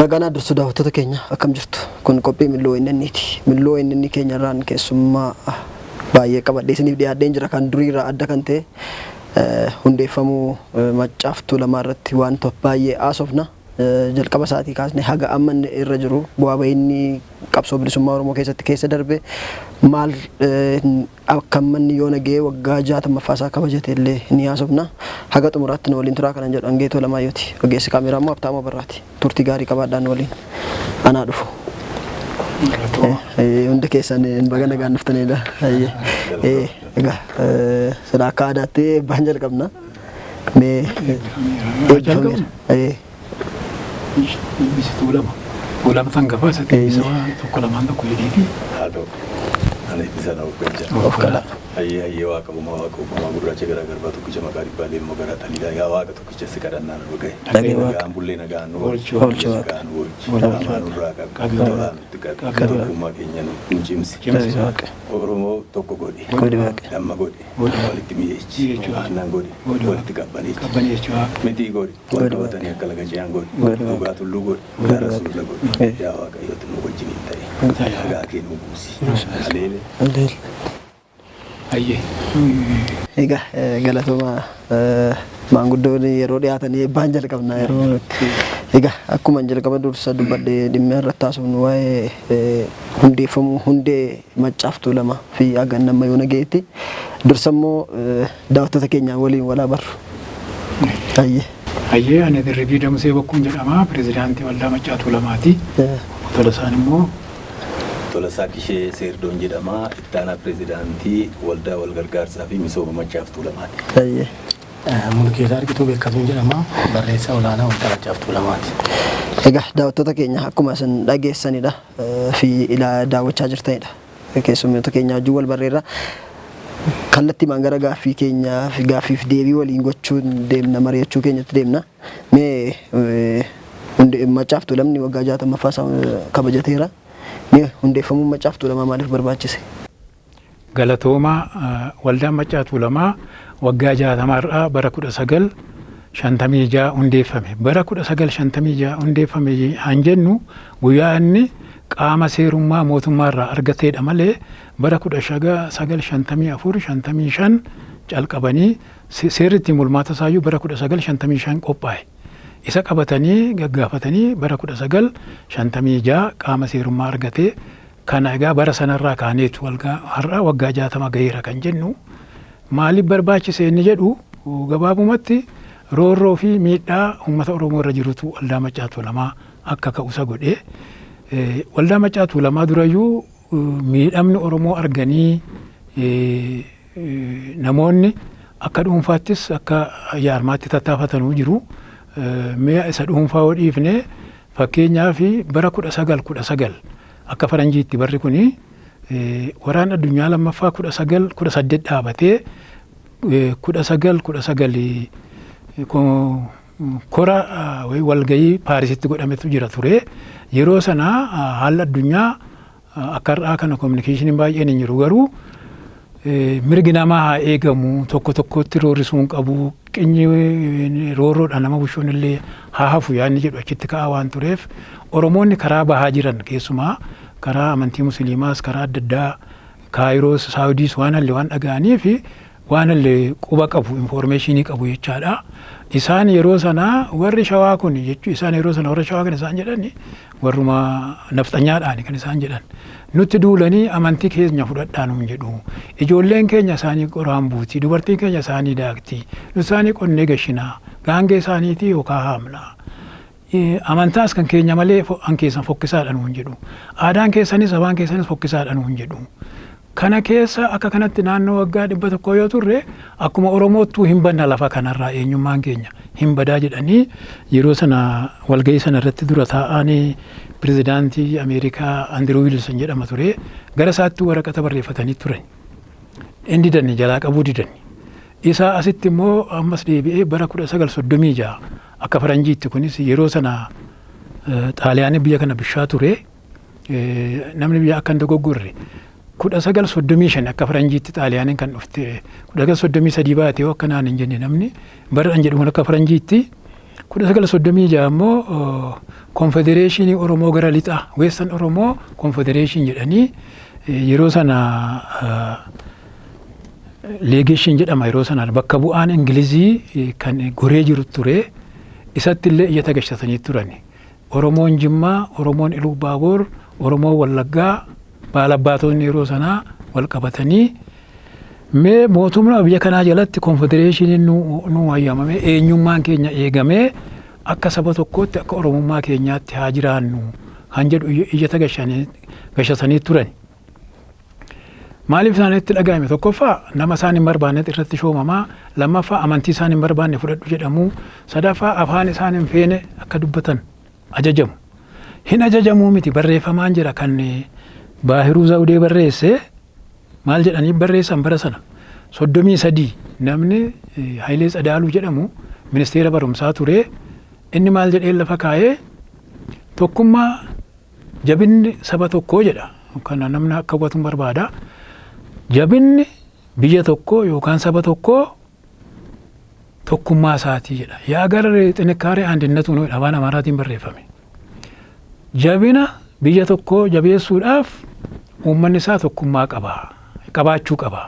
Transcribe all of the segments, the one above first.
Nagaan dursu daawwattoota keenya, akkam jirtu? Kun qophii Milloo NN'ti. Milloo NN keenya irraan keessummaa baay'ee qabadhee isiniif dhiyaadheen jira. Kan duriirraa adda kan ta'e hundeeffamuu Maccaaf Tuulamaa irratti wanta baay'ee haasofna. Jalqaba isaatii kaasnee haga amma inni irra jiru, bu'aa bahiinni qabsoo bilisummaa Oromoo keessatti keessa darbe maal akka amma inni yoona ga'ee waggaa 60ffaa isaa kabajate illee ni haasofna. Haga xumuraatti nu waliin turaa kanan jedhu Angeetoo Lamaayyooti. Ogeessi kaameeraa immoo Habtaamoo Barraati. Turtii gaarii qabaadhaan nu waliin. Anaa dhufu. Hunda keessan baga nagaan dhuftanidha. Egaa sila akka aadaatti eebbaan jalqabna. Mee eebbifameera. Eebbisi Tuulama. Tuulama hangafaa isatti eebbisa waan tokko lamaan tokko jedheeti. Haa ta'u. Ani eebbisa na of galcha. Of gala. Hayyee hayyee, Waaqa uumaa, Waaqa uumamaa, gurraacha garaa garbaa, tokkicha maqaa dhibbaa, leemmoo garaa taliilaa, yaa Waaqa tokkicha, si kadhannaa nu dhaga'i. Dhaga'i Waaqa. Nagaan bullee nagaan nu oolchi. Oolchi Waaqa. Nagaan nu oolchi. Oolchi. Hamaa nurraa qabi. Qabi. Tolaa nutti qabi. Qabi. Tokkummaa keenya nu cimsi. Qabi Waaqa. Oromoo tokko godhi. Godhi Waaqa. Damma godhi. Godhi. Walitti mi'eechi. Mi'eechi Waaqa. Aannan godhi. Godhi. Walitti qabbaneechi. Qabbaneechi Waaqa. Mixii godhi. Wal Godhi. qabatanii akka laga ce'an godhi. Godhi Waaqa. Dhugaa tulluu godhi. Godhi Gaara Waaqa. sulula godhi. Yaa Waaqayyooti, nu wajjiniin ta'e. Ta'e. Nagaa kee nu buusi. Aleele. Aleel. Hayyee. Egaa galatooma maanguddoon, yeroo dhiyaatanii eebbaan jalqabna yeroo. Egaa akkuma jalqaba dursa dubbadhee, dhimma irratti haasofnu waa'ee hundeeffamuu hundee Maccaaf Tuulamaa fi haga amma yoona ga'etti. Dursa immoo daawwattoota keenya waliin walaa barru. Hayyee. Hayyee, ani Dirribii Damsee Bokkuun jedhama. Pirezidaantii Waldaa Maccaa Tuulamaati. Tolasaan immoo Tolasaa Kishee Seerdoon jedhama. Ittaanaa pirezidaantii Waldaa Walgargaarsaa fi Misooma Maccaaf Tuulamaati. Hayyee. Mulkeetaa Argituu Beekatuun jedhama. Barreessaa olaanaa Waldaa Maccaaf Tuulamaati. Egaa daawwattoota keenya, akkuma isin dhageessanidha fi ilaa daawwachaa jirtanidha. Keessummoota keenya wajjin wal barreerra. Kallattiimaan gara gaaffii keenyaa fi gaaffiif deebii waliin gochuun deemna, mari'achuu keenyatti deemna. Mee Maccaaf Tuulamni waggaa 60ffaa isaa kabajateera. Mee hundeeffamuun Maccaaf Tuulamaa maaliif barbaachise? Galatoomaa. Waldaan Maccaa Tuulamaa waggaa 60rraa bara 1956 hundeeffame. Bara 1956 hundeeffame han jennu guyyaa inni qaama seerummaa mootummaarraa argateedha malee bara 1954, 55 calqabanii seerri ittiin bulmaata isaayyuu bara 1955 qophaa'e. Isa qabatanii gaggaafatanii bara 1956 qaama seerummaa argatee. Kana egaa bara sanarraa kaaneetu har'a waggaa 60 gaheera kan jennu. Maaliif barbaachise inni jedhu, gabaabumatti roorroo fi miidhaa uummata Oromoo irra jirutu Waldaa Maccaa Tuulamaa akka ka'usa godhe. Waldaa Maccaa Tuulamaa durayyuu miidhamni Oromoo arganii namoonni akka dhuunfaattis akka jaarmaatti tattaafatanuu jiru. Mi'a isa dhuunfaa yoo dhiifne, fakkeenyaaf bara 1919 akka faranjiitti, barri kuni waraan addunyaa lammaffaa 1918 dhaabatee, 1919 kora walgahii Paarisitti godhametu jira ture. Yeroo sana haalli addunyaa akka har'aa kana communicationiin baay'een hin jiru, garuu mirgi namaa haa eegamu, tokko tokkotti roorrisuu hin qabu, qinyi roorroodhaan nama bushuun illee haa hafu yaadni jedhu achitti ka'aa waan tureef, Oromoonni karaa bahaa jiran keessumaa karaa amantii Musliimaas, karaa adda addaa, Kaayiroos, Saawudiis waan halle waan dhaga'anii fi waan halle quba qabu, informationii qabu jechaadha. Isaan yeroo sana warri Shawaa kun jechuu, isaan yeroo sana warra Shawaa kan isaan jedhan warruma nafxanyaadhaani kan isaan jedhan. Nutti duulanii amantii keenya fudhadhaa nuun jedhu. Ijoolleen keenya isaanii qoraan buuti, dubartiin keenya isaanii daakti, nu isaanii qonnee gashinaa, gaangee isaaniitii yookaan haamnaa. Amantaas kan keenya malee an keessan fokkisaadha nuun jedhu. Aadaan keessanis afaan keessanis fokkisaadha nuun jedhu. Kana keessa akka kanatti naannoo waggaa 100 yoo turre, akkuma Oromoottuu hin banna, lafa kanarraa eenyummaan keenya hin badaa jedhanii yeroo sana walgahii sana irratti dura taa'anii pirezidaantii Ameerikaa Andrew Wilson jedhama ture, gara isaatti waraqata barreeffatanii turan. Inni didanni jalaa qabuu didanni. Isaa asitti immoo ammas deebi'ee bara 1936 akka faranjiitti, kunis yeroo sana Xaaliyaanii biyya kana bishaa ture. Namni biyya akka hin dogoggorre, 1935 akka faranjiitti Xaaliyaaniin kan dhufte 1933 baate yoo akka naan hin jenne, namni bara an jedhu kun akka faranjiitti 1936 immoo konfedereeshinii Oromoo gara lixaa, Western Oromoo Confederation jedhanii, yeroo sana legation jedhama, yeroo sana bakka bu'aan Ingilizii kan goree jiru ture, isatti illee iyyata gashatanii turani. Oromoon Jimmaa, Oromoon Iluu Baaboor, Oromoon Wallaggaa, baalabbaatonni yeroo sanaa wal qabatanii, mee mootummaa biyya kanaa jalatti konfedereeshiniin nu hayyamame, eenyummaan keenya eegamee, akka saba tokkootti, akka Oromummaa keenyaatti haa jiraannu kan jedhu iyyata gashatanii turan. Maaliif isaanitti dhagahame? Tokkoffaa, nama isaan hin barbaannetti irratti shoomamaa, lammaffaa, amantii isaan hin barbaanne fudhadhu jedhamu, sadaffaa, afaan isaan hin feene akka dubbatan ajajamu. Hin ajajamuu miti, barreeffamaan jira kan Baahiruu Zawudee barreesse. Maal jedhanii barreessan? Bara sana 33 namni Hayilee Tsadaaluu jedhamu ministeera barumsaa ture. Inni maal jedhee lafa kaa'ee? Tokkummaa jabinni saba tokkoo jedha. Kana namni akka hubatu barbaada. Jabinni biyya tokkoo yookaan saba tokkoo tokkummaa isaatii jedha. የአገር ጥንካሬ አንድነቱ ነው, afaan Amaaraatiin barreeffame. Jabina biyya tokkoo jabeessuudhaaf uummanni isaa tokkummaa qaba, qabaachuu qaba.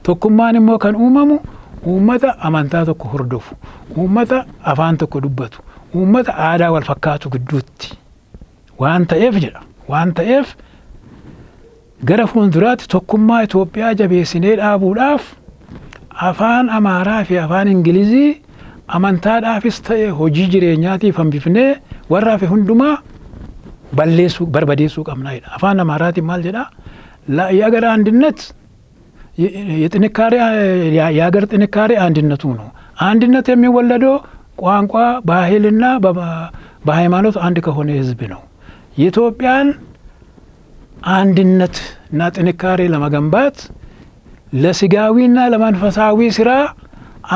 Tokkummaan immoo kan uumamu uummata amantaa tokko hordofu, uummata afaan tokko dubbatu, uummata aadaa wal fakkaatu gidduutti waan ta'eef jedha. Waan ta'eef gara fuulduraatti tokkummaa Itoophiyaa jabeessinee dhaabuudhaaf afaan Amaaraa fi afaan Ingilizii amantaadhaafis ta'e hojii jireenyaatiif hambifnee warra hafe hundumaa balleessuu, barbadeessuu qabnaa jedha. Afaan Amaaraatiin maal jedhaa? የአገር አንድነት የጥንካሬ የአገር ጥንካሬ አንድነቱ ነው። አንድነት የሚወለደው ቋንቋ፣ ባህልና በሃይማኖት አንድ ከሆነ ህዝብ ነው። የኢትዮጵያን አንድነት እና ጥንካሬ ለመገንባት ለስጋዊና ለመንፈሳዊ ስራ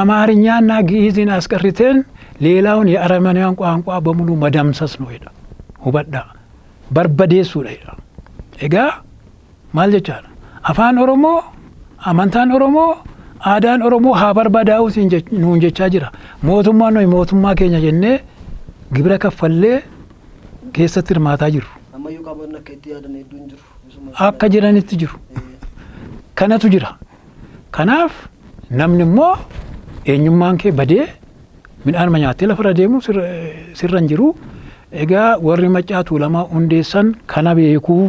አማርኛና ግዕዝን አስቀርተን ሌላውን የአረመኔያን ቋንቋ በሙሉ መደምሰስ ነው jedha. Hubadhaa, barbadeessuudha jedha. Egaa maal jechaadha? Afaan Oromoo, amantaan Oromoo, aadaan Oromoo haa barbadaa'u nuun jechaa jira. Mootummaan nuyi mootummaa keenya jennee gibira kaffallee keessatti hirmaataa jiru. Ammayyuu qaamonni akka itti yaadan hedduun jiru. Akka jiranitti jiru. Kanatu jira. Kanaaf namni immoo eenyummaan kee badee midhaan nyaattee lafarra deemu sirra hin jiru. Egaa warri Maccaa Tuulamaa hundeessan kana beekuu,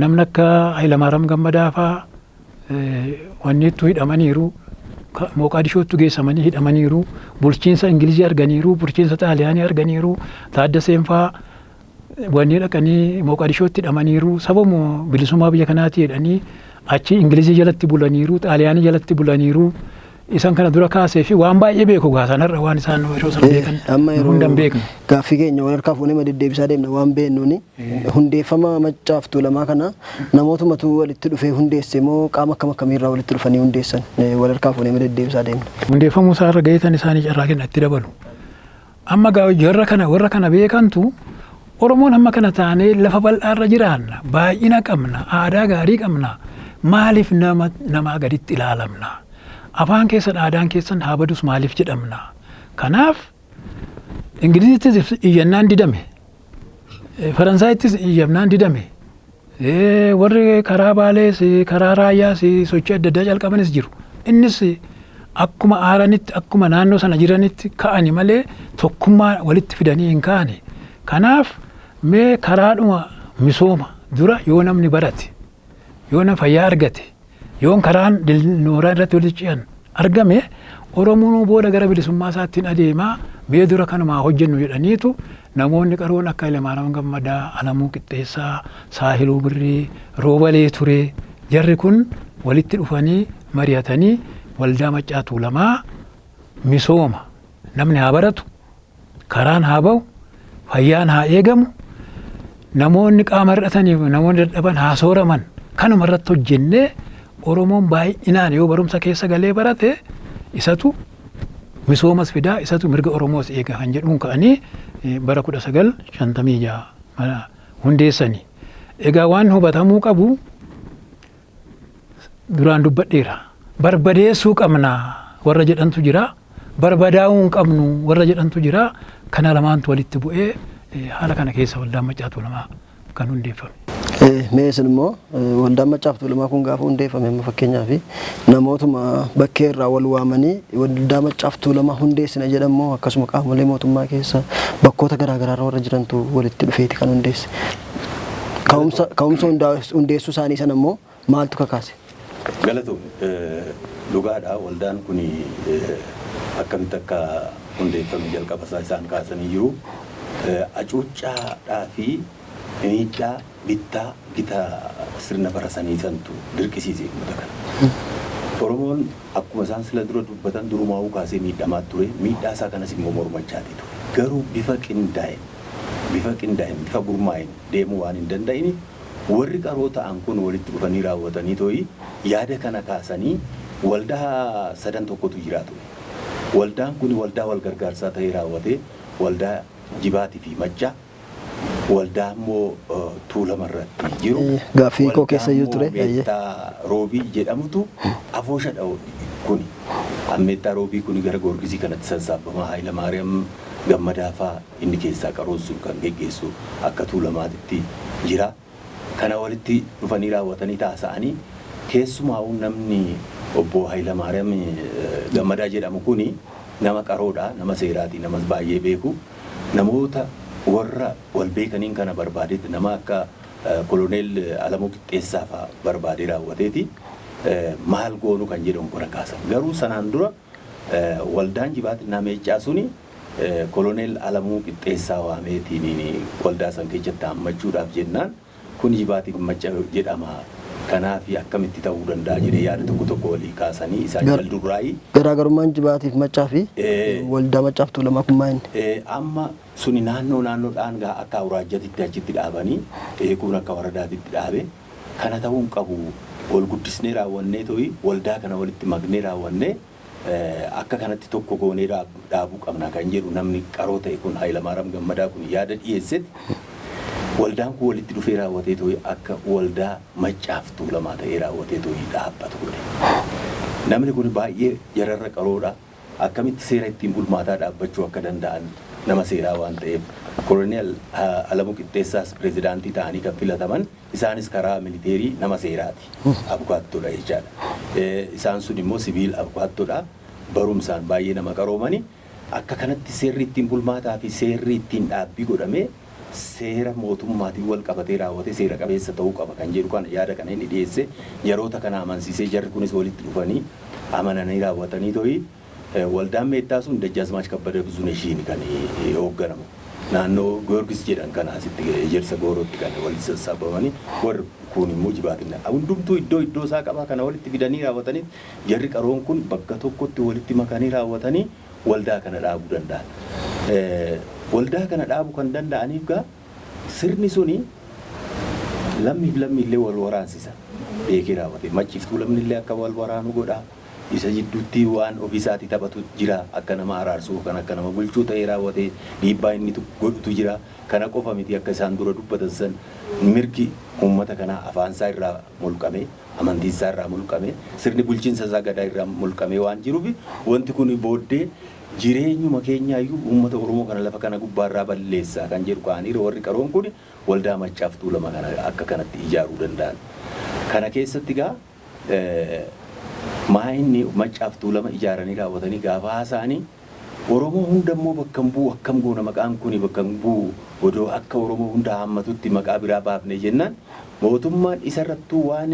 namni akka Hayilamaariyaam Gammadaa fa'aa wanni itti hidhamaniiru. Mooqaadishootti geessamanii hidhamaniiru. Bulchiinsa Ingilizii arganiiru. Bulchiinsa Xaaliyaanii arganiiru. Taaddaseen fa'aa wanni dhaqanii Mooqaadishootti hidhamaniiru. Sababuma bilisummaa biyya kanaati jedhanii achi Ingilizii jalatti bulaniiru. Xaaliyaanii jalatti bulaniiru. Isaan kana dura kaasee fi waan baay'ee beeku gaa sanarra, waan isaan yeroo sana beekan Amma yeroo hunda hin beeknu. Gaaffii keenya wal harkaa fuunee deddeebisaa deemna waan beeknuuni, hundeeffama Maccaaf Tuulamaa kana namootumatu walitti dhufee hundeesse moo qaama akkam akkamiirraa walitti dhufanii hundeessan? Wal harkaa fuunee deddeebisaa deemna. Hundeeffamuu isaa irra gaheetan isaanii carraa kenna itti dabalu. Amma gaa warra kana, warra kana beekantu, Oromoon amma kana taanee lafa bal'aarra jiraanna, baay'ina qabna, aadaa gaarii qabna, maaliif nama namaa gaditti ilaalamna? Afaan keessan, aadaan keessan haa badus maaliif jedhamna? Kanaaf Ingilizittis iyyannaan didame, Faransaayittis iyyannaan didame, warri karaa Baalees karaa Raayyaas sochii adda addaa calqabanis jiru. Innis akkuma aaranitti, akkuma naannoo sana jiranitti ka'ani malee tokkummaa walitti fidanii hin kaane. Kanaaf mee karaadhuma misooma dura yoo namni barate, yoo nama fayyaa argate, yoon karaan nooraa irratti walitti ce'an argame, Oromoon booda gara bilisummaa isaattiin adeemaa, mee dura kanumaa hojjennu jedhaniitu namoonni qaroon akka Hayilamaariyaam Gammadaa, Alamuu Qixxeessaa, Saahiluu Birrii, Roobalee Turee, jarri kun walitti dhufanii mari'atanii waldaa Maccaa Tuulamaa misooma, namni haa baratu, karaan haa ba'u, fayyaan haa eegamu, namoonni qaama hir'ataniif namoonni dadhaban haa sooraman, kanuma irratti hojjennee Oromoon baay'inaan yoo barumsa keessa galee barate isatu misoomas fidaa, isatu mirga Oromoos eega kan jedhuun ka'anii bara 1956 hundeessanii. Egaa waan hubatamuu qabu duraan dubbadheera. Barbadeessuu qabna warra jedhantu jira. barbadaa'uu hin qabnu warra jedhantu jira. Kana lamaantu walitti bu'ee haala kana keessa waldaan Maccaa Tuulamaa kan hundeeffame. Mee isin immoo waldaan Maccaaf Tuulamaa kun gaafa hundeeffame, amma fakkeenyaaf namootuma bakkee irraa wal waamanii waldaa Maccaaf Tuulamaa hundeessina jedhamoo, akkasuma qaamolee mootummaa keessa bakkoota garaa garaarra warra jirantu walitti dhufeeti kan hundeesse? Ka'umsa hundeessuu isaanii sana immoo maaltu kakaase? Galatoom, dhugaadha, waldaan kun akkamitti akka hundeeffame jalqaba isaa isaan kaasanii jiru. Acuuccaadhaa fi miidhaa bittaa gita sirna bara sanii santu dirqisiise uummata kana. Oromoon akkuma isaan sila dura dubbatan durumaa'uu kaasee miidhamaa ture. Miidhaa isaa kanas immoo mormachaati ture. Garuu bifa qindaa'een, bifa gurmaa'een deemuu waan hin danda'iniif, warri qaroo ta'an kun walitti dhufanii raawwatanii tooyi yaada kana kaasanii waldaa sadan tokkotu jira ture. Waldaan kun waldaa wal gargaarsaa ta'ee raawwatee, waldaa Jibaatii fi Maccaa, waldaa immoo Tuulama irratti jiru. Gaaffii koo keessa iyyuu ture. Meettaa Roobii jedhamutu afooshadha kuni. Meettaa Roobii kuni gara Goorgisii kanatti sassaabamaa, Haayila Maariyaam Gammadaa fa'aa inni keessaa qaroon sun kan geggeessu akka Tuulamaatitti jira. Kana walitti dhufanii raawwatanii taasa'anii, keessumaa namni obbo Haayila Maariyaam Gammadaa jedhamu kuni nama qaroodha, nama seeraati, nama baay'ee beeku. Namoota warra wal beekaniin kana barbaadeeti, nama akka koloneel Alamuu Qixxeessaa fa'aa barbaadee raawwateeti maal goonu kan jedhamu kana kaasan. Garuu sanaan dura waldaan Jibaatinaa Meeccaa suni koloneel Alamuu Qixxeessaa waameetiin waldaa san keessatti hammachuudhaaf jennaan, kun Jibaatii Macca jedhama. Kanaaf akkamitti ta'uu danda'a jedhee yaada tokko tokko walii kaasanii isaan jaldurraayi. Garaagarummaan Jibaatiif Maccaa fi waldaa Maccaaf Tuulamaa kun maal inni? Amma suni naannoo naannoodhaan gaa akka awuraajjatitti achitti dhaabanii, kun akka waradaatitti dhaabe, kana ta'uu hin qabu, wal guddisnee raawwannee to'i waldaa kana walitti maknee raawwannee akka kanatti tokko goonee dhaabuu qabna kan jedhu, namni qaroo ta'e kun Hayilamaariyaam Gammadaa kun yaada dhiyeessetti waldaan kun walitti dhufee raawwatee to'i akka waldaa Maccaaf Tuulamaa ta'ee raawwatee to'i dhaabbatu godhe. Namni kun baay'ee jararra qaroodha. Akkamitti seera ittiin bulmaataa dhaabbachuu akka danda'an nama seeraa waan ta'eef, koloneel Alamuu Qixxeessaas pirezidaantii ta'anii kan filataman, isaanis karaa militeerii nama seeraati. Abukaattoodha jechaadha. Isaan sun immoo siviil abukaattoodha. Barumsaan baay'ee nama qaroomani. Akka kanatti seerri ittiin bulmaataa fi seerri ittiin dhaabbii godhamee seera mootummaatiin wal qabatee raawwatee seera qabeessa ta'uu qaba kan jedhu kana, yaada kana inni dhiyeesse, yeroota kana amansiisee, jarri kunis walitti dhufanii amananii raawwatanii to'i waldaan Meettaa sun Dajjaazmaach Kabbada Bizuneshiin kan hoogganamu. Naannoo Giyoorgis jedhan kana asitti Ejersa Goorootti kan walitti sassaabamanii, warri kun immoo Jibaatinna. Hundumtuu iddoo iddoo isaa qabaa kana walitti fidanii raawwatanii, jarri qaroon kun bakka tokkotti walitti makanii raawwatanii waldaa kana dhaabuu danda'an. Waldaa kana dhaabuu kan danda'aniif gaa sirni suni lammiif lammiillee wal waraansisa beekee raawwate. Macciftuu lamnillee akka wal waraanu godha. Isa jidduutti waan ofiisaatii taphatu jira, akka nama araarsuu kan akka nama bulchuu ta'ee raawwate dhiibbaa inni godhutu jira. Kana qofa miti, akka isaan dura dubbatan san mirgi uummata kanaa afaansaa irraa mulqame, amantiinsaa irraa mulqame, sirni bulchiinsa isaa gadaa irraa mulqame waan jiruuf, wanti kun booddee jireenyuma keenyaayyuu uummata Oromoo kana lafa kana gubbaarraa balleessaa kan jedhu ka'anii warri qaroon kun waldaa Maccaaf Tuulama kana akka kanatti ijaaruu danda'an. Kana keessatti gaa maa inni Maccaaf Tuulama ijaaranii raawwatanii gaafa haasa'anii, Oromoo hunda immoo bakka hin bu'u, akkam goona, maqaan kuni bakka hin bu'u, odoo akka Oromoo hunda hammatutti maqaa biraa baafne jennaan, mootummaan isarrattuu waan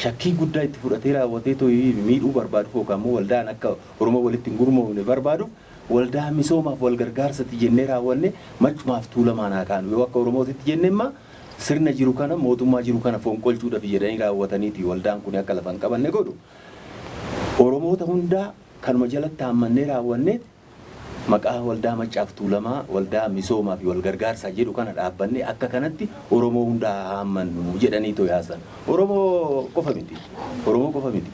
shakkii guddaa itti fudhatee raawwatee to'ii miidhuu barbaaduuf yookaan immoo waldaan akka Oromoo walitti hin gurmoofne barbaaduuf, waldaa misoomaaf wal gargaarsati jennee raawwanne Maccumaaf Tuulamaan haa kaanu, yoo akka Oromootitti jenne imma sirna jiru kana, mootummaa jiru kana fonqolchuudhaaf jedhanii raawwataniiti waldaan kun akka lafa hin qabanne godhu. Oromoota hundaa kanuma jalatti haammannee raawwanneet maqaa waldaa Maccaaf Tuulamaa, waldaa misoomaa fi wal gargaarsaa jedhu kana dhaabbannee akka kanatti Oromoo hundaa haammannu jedhanii yaasan. Oromoo qofa miti. Oromoo qofa miti.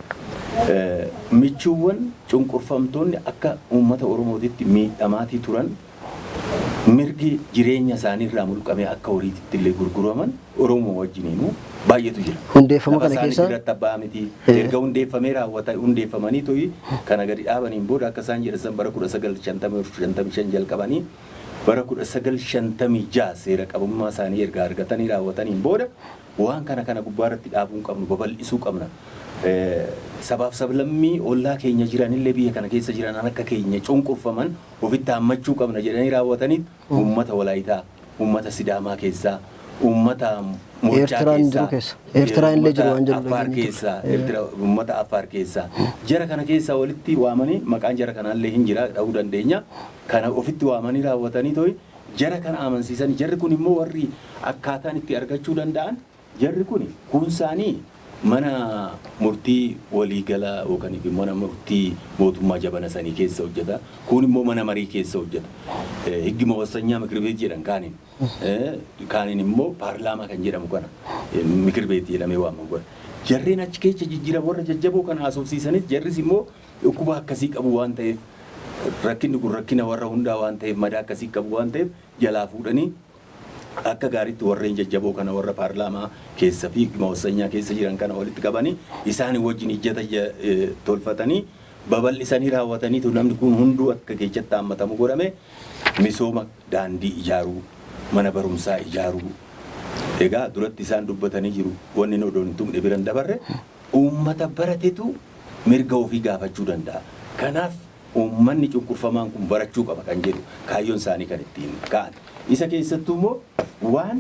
Michuuwwan cunqurfamtoonni akka uummata Oromootitti miidhamaatii turan mirgi Mirgi jireenya isaanii irraa mulqamee akka horiitti illee gurguraman Oromoo wajjiniinuu baay'eetu jira. Hundeeffama Lafa kana isaanii keessa irratti abbaa miti. Erga hundeeffamee raawwata hundeeffamanii to'i kana gadi dhaabaniin booda akka isaan jedhan bara 1955 jalqabanii bara 1956 seera qabummaa isaanii erga argatanii raawwataniin booda waan kana kana gubbaa irratti dhaabuu hin qabnu, babal'isuu qabna. Sabaaf sablammii ollaa keenya jiranillee, biyya kana keessa jiran akka keenya cunqurfaman ofitti hammachuu qabna jedhanii raawwataniit uummata Walaayitaa, uummata Sidaamaa keessaa, uummata Morcaa Eertiraan jiru keessaa, keessa. Eertiraan illee jiru waan jedhu Affaar dhageenye keessaa, ture. Eertiraa, uummata Affaar keessaa, jara kana keessaa walitti waamanii, maqaan jara kanaallee hin jira, dha'uu dandeenya. Kana ofitti waamanii raawwatanii to'i jara kana amansiisanii, jarri kun immoo warri akkaataan itti argachuu danda'an, jarri kun kuunsaanii mana murtii waliigalaa yookaan mana murtii mootummaa jabana sanii keessa hojjeta. Kun immoo mana marii keessa hojjeta. ሕግ መወሰኛ ምክር ቤት jedhan kaaniin. Kaaniin immoo paarlaamaa kan jedhamu kana ምክር ቤት jedhamee waamamu godha. Jarreen achi keessa jijjiira warra jajjaboo kana haasofsiisanis, jarris immoo dhukkuba akkasii qabu waan ta'eef, rakkinni kun rakkina warra hundaa waan ta'eef, madaa akkasii qabu waan ta'eef, jalaa fuudhanii akka gaariitti warreen jajjaboo kana, warra paarlaamaa keessa fi መወሰኛ keessa jiran kana walitti qabanii, isaan wajjin ijjata tolfatanii babal'isanii raawwataniitu namni kun hunduu akka keessatti hammatamu godhame. Misooma daandii ijaaruu, mana barumsaa ijaaruu. Egaa duratti isaan dubbatanii jiru, wanni nu odoon hin tuqne biran dabarre, uummata baratetu mirga ofii gaafachuu danda'a. Kanaaf uummanni cunqurfamaan kun barachuu qaba kan jedhu kaayyoon isaanii kan ittiin ka'an. Isa keessattuu immoo waan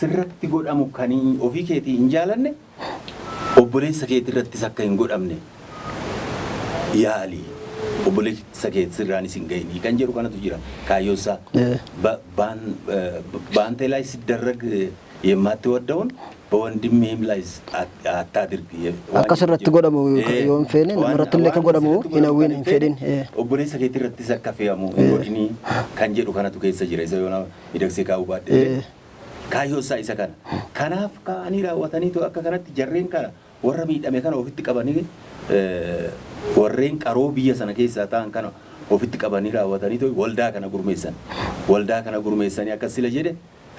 sirratti godhamu kan ofii keetii hin jaalanne obboleessa keetii irrattis akka hin godhamne yaali. Obboleessa kee sirraanis hin gahinii kan jedhu kanatu jira kaayyoon isaa. በአንተ ላይ ሲደረግ የማትወደውን በወንድምህም ላይ አታድርግ። Akka sirratti godhamu yoo hin feene namarratti illee akka godhamu hin hawwiin, hin fedhin. Obboleessa keetii irrattis akka fe'amu hin godhinii kan jedhu kanatu keessa jira. Isa yoona miidhagsee kaa'uu baadhee. Kaayyoon isaa isa kana. Kanaaf ka'anii raawwataniitu akka kanatti jarreen kana warra miidhame kana ofitti qabanii, warreen qaroo biyya sana keessaa ta'an kana ofitti qabanii raawwataniitu waldaa kana gurmeessan. Waldaa kana gurmeessanii akka sila jedhe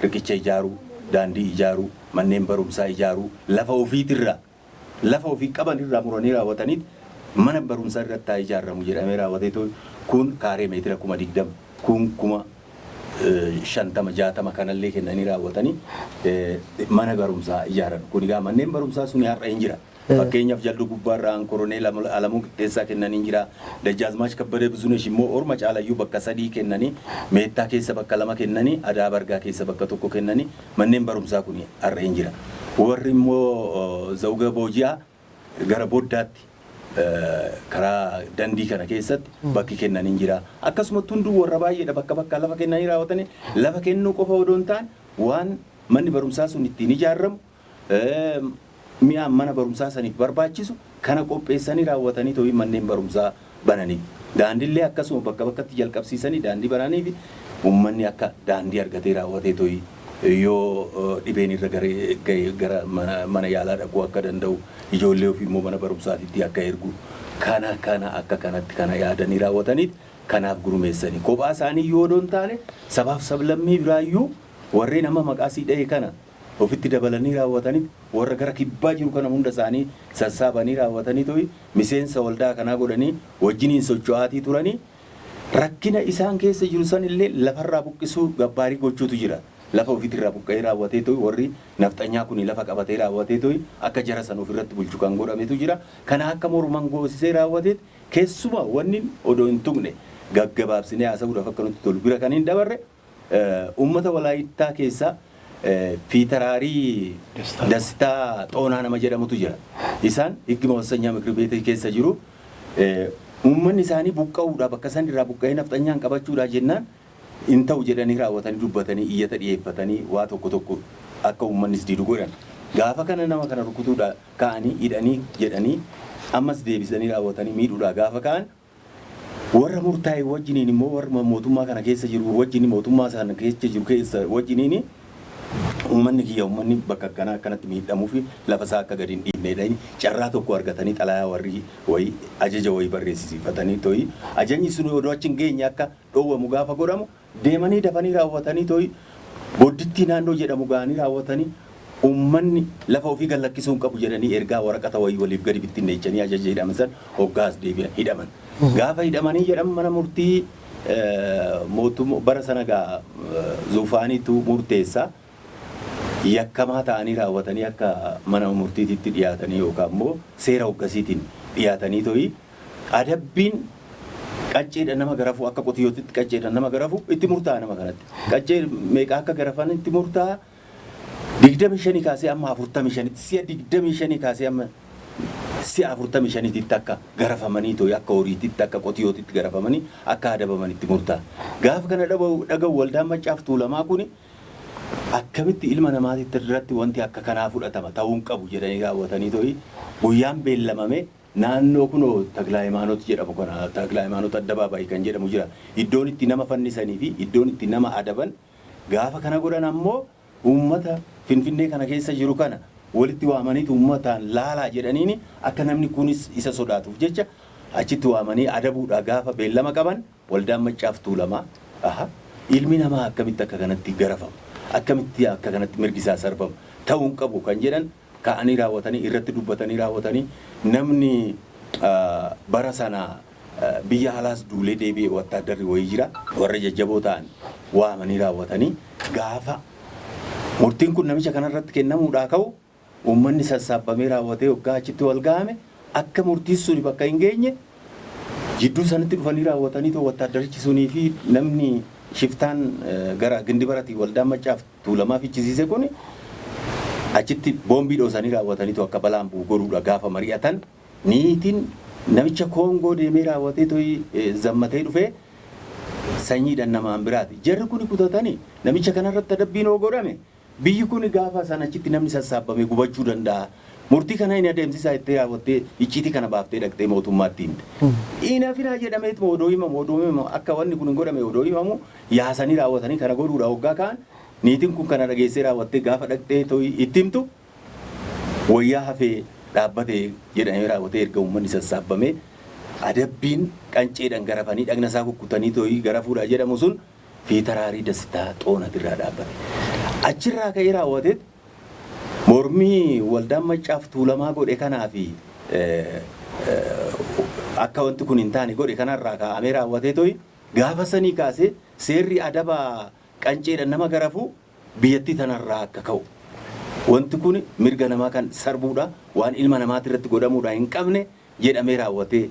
riqicha ijaaruu, daandii ijaaruu, manneen barumsaa ijaaruu, lafa ofiitirraa, lafa ofii qaban irraa muranii raawwataniit mana barumsaa irratti haa ijaaramu jedhamee raawwateetu kun kaaree meetira 20,000, kun 50,000, 60 kanallee kennanii raawwatanii mana barumsaa ijaaran. Kun egaa manneen barumsaa sun har'a hin jira. Fakkeenyaaf Jalduu gubbaarraa Koroneel Alamuu Qixxeessaa kennanii jira. Dajjaazmaach Kabbadee Bizunesh immoo orma caalayyuu bakka sadii kennanii, Meettaa keessa bakka lama kennanii, Adaa Bargaa keessa bakka tokko kennanii, manneen barumsaa kun har'a hin jira. Warri immoo Zawga Booji'aa gara boddaatti karaa dandii kana keessatti bakki kennanii jira. Akkasumatti hunduu warra baay'eedha, bakka bakka lafa kennanii raawwatanii, lafa kennuu qofa odoo hin taane waan manni barumsaa sun ittiin ijaaramu, mi'a mana barumsaa saniif barbaachisu kana qopheessanii raawwatanii ta'uu manneen barumsaa bananiif. Daandiillee akkasuma bakka bakkatti jalqabsiisanii daandii bananiif, uummanni akka daandii argatee raawwatee ta'ii yoo dhibeen irra gara mana yaalaa dhaquu akka danda'u, ijoollee ofii immoo mana barumsaatitti akka ergu, kana kana akka kanatti kana yaadanii raawwataniit kanaaf gurmeessanii kophaa isaanii yoo odoon taane sabaaf sablammii biraayyuu warreen amma maqaa sii dha'e kana ofitti dabalanii raawwatanii, warra gara kibbaa jiru kana hunda isaanii sassaabanii raawwatanii to'i miseensa waldaa kanaa godhanii wajjiniin socho'aatii turanii, rakkina isaan keessa jiru san illee lafarraa buqqisuu gabbaarii gochuutu jira. Lafa ofiitirraa buqqa'ee raawwatee to'i warri nafxanyaa kun lafa qabatee raawwatee to'i akka jara san ofirratti bulchu kan godhametu jira. Kana akka morman goosisee raawwateet keessumaa wanni odoo hin tuqne gaggabaabsinee haasa'uudhaaf akka nutti tolu bira kan hin dabarre, uummata Walaayittaa keessaa Fiitaraarii Dastaa Xoonaa nama jedhamutu jira. Isaan ሕግ መወሰኛ ምክር ቤት keessa jiru. Uummanni isaanii buqqa'uudhaaf, bakka isaan irraa buqqa'ee nafxanyaan qabachuudhaaf jennaan hin ta'u jedhanii raawwatanii dubbatanii iyyata dhiyeeffatanii waa tokko tokko akka uummannis didu godhan. Gaafa kana nama kana rukutuudhaa ka'anii hidhanii jedhanii ammas deebisanii raawwatanii miidhuudhaa gaafa ka'an, warra murtaa'e wajjiniin immoo warra mootummaa kana keessa jiru wajjin, mootummaa sana keessa jiru keessa wajjiniin Uummanni kiyya, uummanni bakka akkanaa akkanatti miidhamuu fi lafa isaa akka gadi hin dhiibneedha. Carraa tokko argatanii xalayaa warri wayii ajaja wayii barreessisiifatanii to'i ajajni sun odoo achi hin geenye akka dhoowwamu gaafa godhamu, deemanii dafanii raawwatanii to'i Boddittii naannoo jedhamu ga'anii raawwatanii, uummanni lafa ofii gad lakkisuu hin qabu jedhanii ergaa waraqata wayii waliif gadi bittinneechanii ajaja hidhaman san hoggaas deebi'an hidhaman. Gaafa hidhamanii jedhan mana murtii mootummaa bara sana gaa zuufaaniitu murteessa, yakkamaa ta'anii raawwatanii akka mana murtiititti dhiyaatanii yookaan immoo seera hoggasiitiin dhiyaatanii to'i adabbiin qacceedhaan nama garafu, akka qotiyyootitti qacceedhaan nama garafu itti murtaa'a nama kanatti. Qaccee meeqa akka garafan itti murtaa'a? 25 kaasee amma 45tti, si'a 25 kaasee amma si'a 45tti akka garafamanii to'i, akka horiititti, akka qotiyyootitti garafamanii akka adabaman itti murtaa'a. Gaafa kana dhaga'u waldaan Maccaaf Tuulamaa kuni, akkamitti ilma namaatitti irratti wanti akka kanaa fudhatama, ta'uu hin qabu jedhanii raawwatanii to'i guyyaan beellamame naannoo kunoo Taklaa Hayimaanot jedhamu kana, Taklaa Hayimaanot Addabaabaayii kan jedhamu jira. Iddoon itti nama fannisanii fi iddoon itti nama adaban gaafa kana godhan ammoo uummata Finfinnee kana keessa jiru kana walitti waamaniitu uummataan laalaa jedhaniini, akka namni kunis isa sodaatuuf jecha achitti waamanii adabuudha gaafa beellama qaban, waldaan Maccaaf Tuulamaa, aha, ilmi namaa akkamitti akka kanatti garafama, akkamitti akka kanatti mirgi isaa sarbama, ta'uu hin qabu kan jedhan ka'anii raawwatanii irratti dubbatanii raawwatanii, namni bara sana biyya alaas duulee deebi'e wattaaddarri wayii jira, warra jajjaboo ta'an waamanii raawwatanii, gaafa murtiin kun namicha kanarratti kennamuudhaa ka'u uummanni sassaabbamee raawwatee hoggaa achitti wal ga'ame, akka murtiin suni bakka hin geenye jidduu sanatti dhufanii raawwatanii too wattaaddarichi sunii fi namni shiftaan gara Gindibaratii waldaan Maccaaf Tuulamaa fichisiise kun achitti boombii dhoosanii raawwatanii too akka balaan bu'u godhuudha gaafa mari'atan, niitiin namicha Koongoo deemee raawwatee toyi zammatee dhufee sanyiidhaan namaan biraati. Jarri kuni kutatanii namicha kanarratti adabbiin hoo godhame, biyyi kun gaafa san achitti namni sassaabbame gubachuu danda'a. Murtii kana hin adeemsisaa jettee raawwattee icciitii kana baaftee dhaqxee mootummaatti himte. Hin hafinaa jedhameetuma odoo himamu akka wanni kun hin godhame odoo himamu, yaasanii raawwatanii kana godhuudha hoggaa ka'an, niitiin kun kana dhageessee raawwattee gaafa dhaqxee to'i itti himtu, wayyaa hafee dhaabbate jedhamee raawwatee erga uummanni sassaabbamee adabbiin qanceedhaan garafanii dhagna isaa kukkutanii to'ii garafuudha jedhamu sun Fiitaraarii Dastaa Xoonatirraa dhaabbate. Achirraa ka'ee raawwateet mormii waldaan Maccaaf Tuulamaa godhe kanaa fi akka wanti kun hin taane godhe kanarraa kaa'amee raawwatee to'i gaafa sanii kaasee seerri adaba qanceedhaan nama garafuu biyyattii tanarraa akka ka'u, wanti kun mirga namaa kan sarbuudha, waan ilma namaati irratti godhamuudha hin qabne jedhamee raawwatee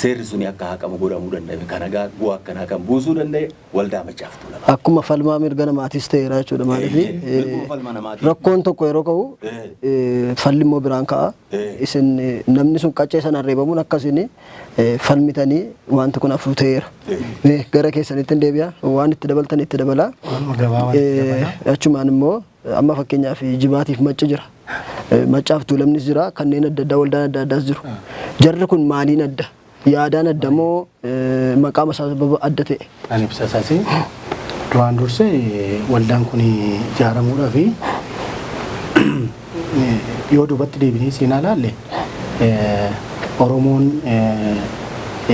seerri suni akka haqamu godhamuu danda'ame. Kana gaa bu'aa akkanaa kan buusuu danda'e waldaa Maccaaf Tuulamaa. Akkuma falmaa mirga namaatis ta'eera jechuudha, maaliif Mirguma falma namaati. Rakkoon tokko yeroo ka'u falli immoo biraan ka'a. Isin namni sun qaccee sanaan reebamuun akkasiin falmitanii wanti kun hafuu ta'eera. Gara keessanitti hin deebi'a, waan itti dabaltan itti dabala. Waanuma gabaabaa itti dabala. Achumaan immoo amma fakkeenyaaf jimaatiif macci jira. Maccaaf Tuulamnis jira, kanneen adda addaa, waldaan adda addaas jiru. Jarri kun maaliin adda? Yaadaan adda moo maqaa isaa sababa adda ta'e? Ani ibsa isaas duraan dursee waldaan kun ijaaramuudhaa fi yoo duubatti deebinee seenaa ilaalle, Oromoon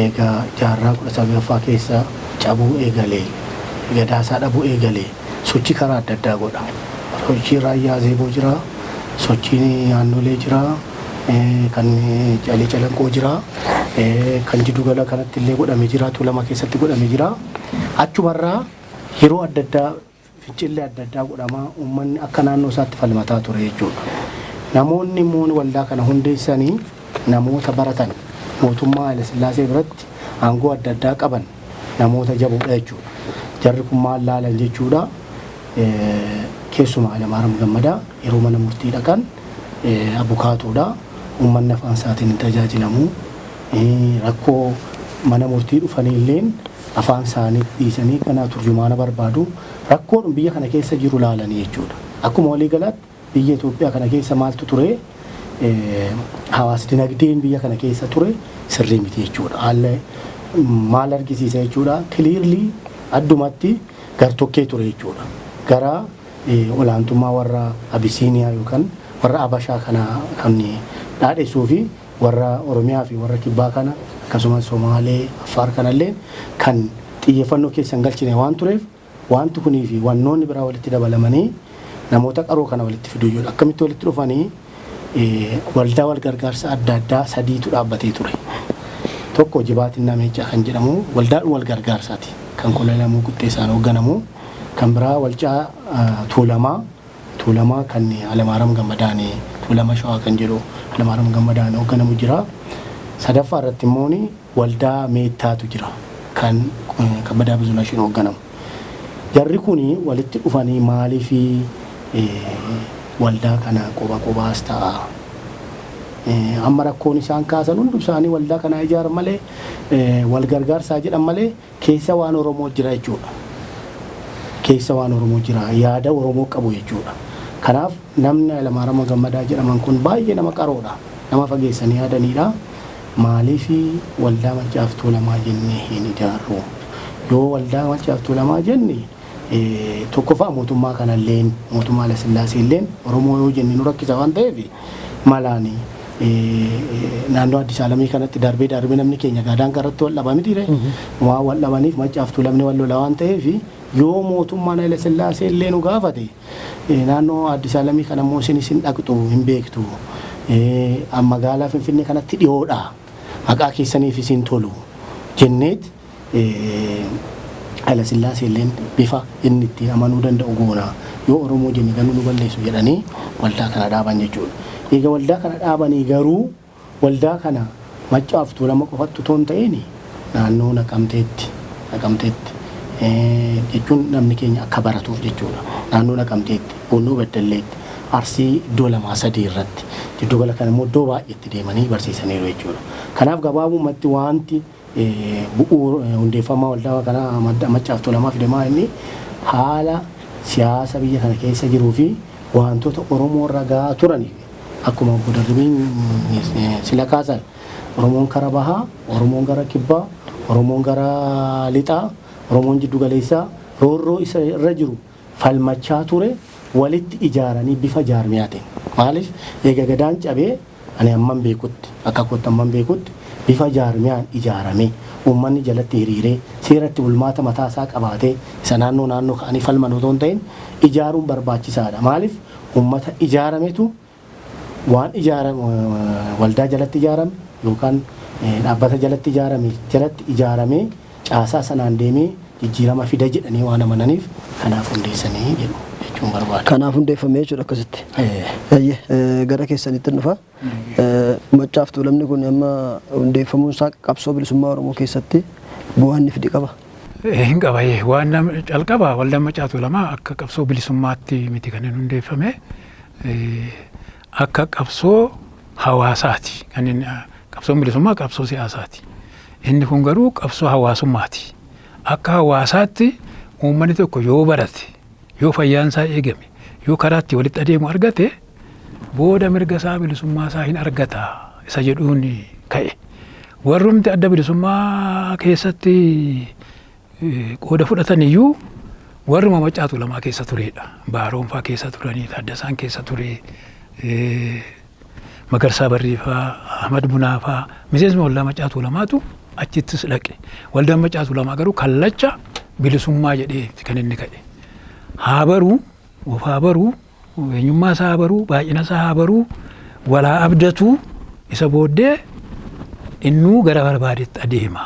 egaa jaarraa 19ffaa keessa cabuu eegalee, gadaasaa dhabuu eegalee, sochii karaa adda addaa godha. Sochii raayyaa Azeeboo jira, sochiin naannolee jira, kan Calee Calanqoo jira, kan jiddugala kanatti illee godhame jira, Tuulama keessatti godhame jira. Achumarraa yeroo adda addaa fincillee adda addaa godhamaa uummanni akka naannoo isaatti falmataa ture jechuudha. Namoonni immoo waldaa kana hundeessanii namoota baratan, mootummaa Hayilasillaasee biratti aangoo adda addaa qaban, namoota jaboodha jechuudha. Jarri kun maal laalan jechuudha. Keessumaa Hayilamaariyaam Gammadaa yeroo mana murtii dhaqan abukaatoodha. Uummanni afaan isaatiin hin tajaajilamu. Rakkoo mana murtii dhufanii illeen afaan isaanii dhiisanii kana turjumaana barbaadu. Rakkoon biyya kana keessa jiru laalanii jechuudha. Akkuma waliigalaatti biyya Itoophiyaa kana keessa maaltu ture? Hawaas dinagdeen biyya kana keessa ture sirrii miti jechuudha. Haala maal argisiisa jechuudha? Clearly addumatti gartokkee ture jechuudha. Gara Olaantummaa warra Abisiiniyaa yookaan warra Abashaa kana kan dhaadhessuu fi warra Oromiyaa fi warra Kibbaa kana akkasumas Somaalee, Affaar kanallee kan xiyyeeffannoo keessa hin galchine waan tureef, wanti kunii fi wannoonni biraa walitti dabalamanii namoota qaroo kana walitti fiduu jedhu. Akkamitti walitti dhufanii? Waldaa wal gargaarsa adda addaa sadiitu dhaabbatee ture. Tokko Jibaatinna Meeccaa kan jedhamu waldaa wal gargaarsaati kan Koloneel Lamuu Qixxeessaan hoogganamu. Kan biraa Walcaa Tuulamaa kan Alamaaram Gammadaan, Tuulama Shawaa kan jedhu Alamaaram Gammadaan hoogganamu jira. Sadaffaa irratti immoo waldaa Meettaatu jira kan Kabbadaa Bizunashiin hoogganamu. Jarri kun walitti dhufanii maaliif waldaa kana qoba qobaas ta'a? Amma rakkoon isaan kaasan hundi isaanii waldaa kana ijaaran malee, wal gargaarsaa jedhan malee, keessa waan Oromoo jira jechuudha. Keessa waan Oromoo jira, yaada Oromoo qabu jechuudha. Kanaaf namni Hayilamaariyaam Gammadaa jedhaman kun baay'ee nama qaroodha. Nama fageessanii yaadanidha. Maaliif waldaa Maccaaf Tuulamaa jennee hin ijaarru? Yoo waldaa Maccaaf Tuulamaa jenne, tokkoffaa mootummaa kanalleen, mootummaa Hayilasillaasee illeen Oromoo yoo jenne nu rakkisa waan ta'eef, malaan naannoo Addis Alamii kanatti darbee darbee namni keenya gaadaan irratti wal dhaba miti ree? Waan wal dhabaniif Maccaaf Tuulamni wal lola waan ta'eef, yoo mootummaan Hayilasillaasee illee nu gaafate, naannoo Addis Alamii kana immoo isin isin dhaqxu hin beektu, magaalaa Finfinnee kanatti dhiyoodha, maqaa keessaniif isin tolu jenneet Hayilasillaasee illeen bifa inni itti amanuu danda'u goona, yoo Oromoo jenne ganuu nu balleessu jedhanii waldaa kana dhaaban jechuudha. Egaa waldaa kana dhaabanii garuu waldaa kana Maccaaf Tuulama qofattu otoo hin ta'in naannoo Naqamteetti jechuun namni keenya akka baratuuf jechuudha. Naannoo Naqamteetti, Bunnoo Beddelleetti, Arsii iddoo lamaa sadii irratti, jiddugala kana immoo iddoo baay'eetti deemanii barsiisaniiru jechuudha. Kanaaf gabaabumatti wanti bu'uura hundeeffama waldaa kanaa Maccaaf Tuulamaa fidemaa inni haala siyaasa biyya kana keessa jiruu fi wantoota Oromoo irra gahaa turanii akkuma obbo Darribiin sila kaasan, Oromoon kara bahaa, Oromoon gara kibbaa, Oromoon gara lixaa, Oromoon jiddu galeessaa roorroo isa irra jiru falmachaa ture walitti ijaaranii bifa jaarmiyaatiin. Maaliif eega Gadaan cabee ani amman beekutti, akka kootti amman beekutti, bifa jaarmiyaan ijaaramee uummanni jalatti hiriiree seeratti bulmaata mataa isaa qabaatee isa naannoo naannoo ka'anii falman otoo hin ta'in ijaaruun barbaachisaadha. Maaliif uummata ijaarametu waan ijaarame, waldaa jalatti ijaarame yookaan dhaabbata jalatti ijaarame jalatti ijaaramee caasaa sanaan deemee jijjiirama fida jedhanii waan amananiif kanaaf hundeessanii jedhu jechuun barbaada. Kanaaf hundeeffame jechuudha akkasitti. Gara keessanitti dhufa. Maccaaf Tuulamni kun amma hundeeffamuun isaa qabsoo bilisummaa Oromoo keessatti bu'aa inni fide qaba? Hin qaba. Waan calqaba waldaan Maccaa Tuulamaa akka qabsoo bilisummaatti miti kan inni hundeeffame, akka qabsoo hawaasaati. Kan inni qabsoon bilisummaa qabsoo siyaasaati. Inni kun garuu qabsoo hawaasummaati. Akka hawaasaatti uummanni tokko yoo barate, yoo fayyaan isaa eegame, yoo karaa itti walitti adeemu argate, booda mirga isaa, bilisummaa isaa hin argata isa jedhuun ka'e. Warrumti adda bilisummaa keessatti qooda fudhatan iyyuu warruma Maccaa Tuulamaa keessa turedha. Baaroonfaa keessa turanii, Taaddasaan keessa ture, Magarsaa Barriifaa, Ahmad Bunaafaa, miseensuma waldaa Maccaa Tuulamaatu achittis dhaqe. Waldaan Maccaa Tuulamaa garuu kallacha bilisummaa jedhee kan inni ka'e. Haa baruu, of haa baruu, eenyummaa isaa haa baruu, baay'ina isaa haa baruu, walaa abdatu, isa booddee innuu gara barbaadetti adeema.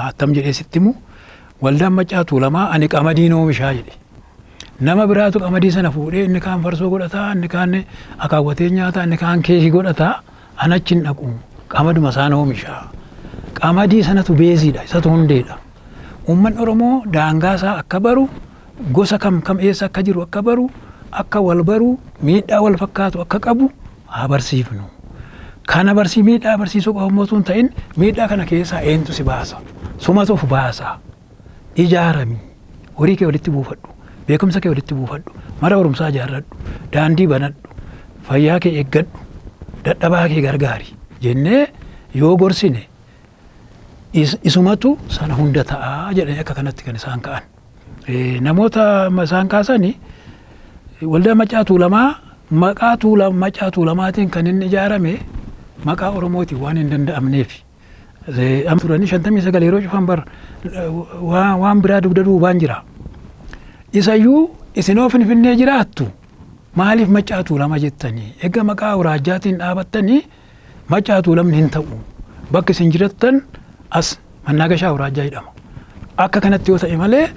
Attam jedhee sitti himu, waldaan Maccaa Tuulamaa ani qamadiin oomishaa jedhe. Nama biraatu qamadii sana fuudhee inni kaan farsoo godhataa, inni kaan akaawwatee nyaataa, inni kaan keekii godhataa, an achi hin dhaqu, qamaduma isaan oomishaa. Qamadii sanatu beeziidha, isatu hundeedha. Uummanni Oromoo daangaa isaa akka baru, gosa kam kam eessa akka jiru akka baru, akka wal baru, miidhaa wal fakkaatu akka qabu haa barsiifnu. Kana barsii miidhaa barsiisuu qofa osoo hin ta'in, miidhaa kana keessaa eentu si baasa? Sumatu of baasa. Ijaarami. Horii kee walitti buufadhu. Beekumsa kee walitti buufadhu. Mana barumsaa ijaarradhu. Daandii banadhu. Fayyaa kee eeggadhu. Dadhabaa kee gargaari. Jennee yoo gorsine isumatu sana hunda ta'a jedhanii akka kanatti kan isaan ka'an. Namoota isaan kaasani Waldaa Maccaa Tuulamaa maqaa Maccaa Tuulamaatiin kan inni ijaarame maqaa Oromootiin waan hin danda'amneef. Amma turanii 59 yeroo cufan bar waan biraa dugda duubaan jira. Isayyuu isinoo Finfinnee jiraattu, maaliif Maccaa Tuulama jettanii? Egaa maqaa awuraajjaatiin dhaabattanii Maccaa Tuulamni hin ta'u. Bakki isin jirattan as Mannaagashaa Awuraajjaa jedhama. Akka kanatti yoo ta'e malee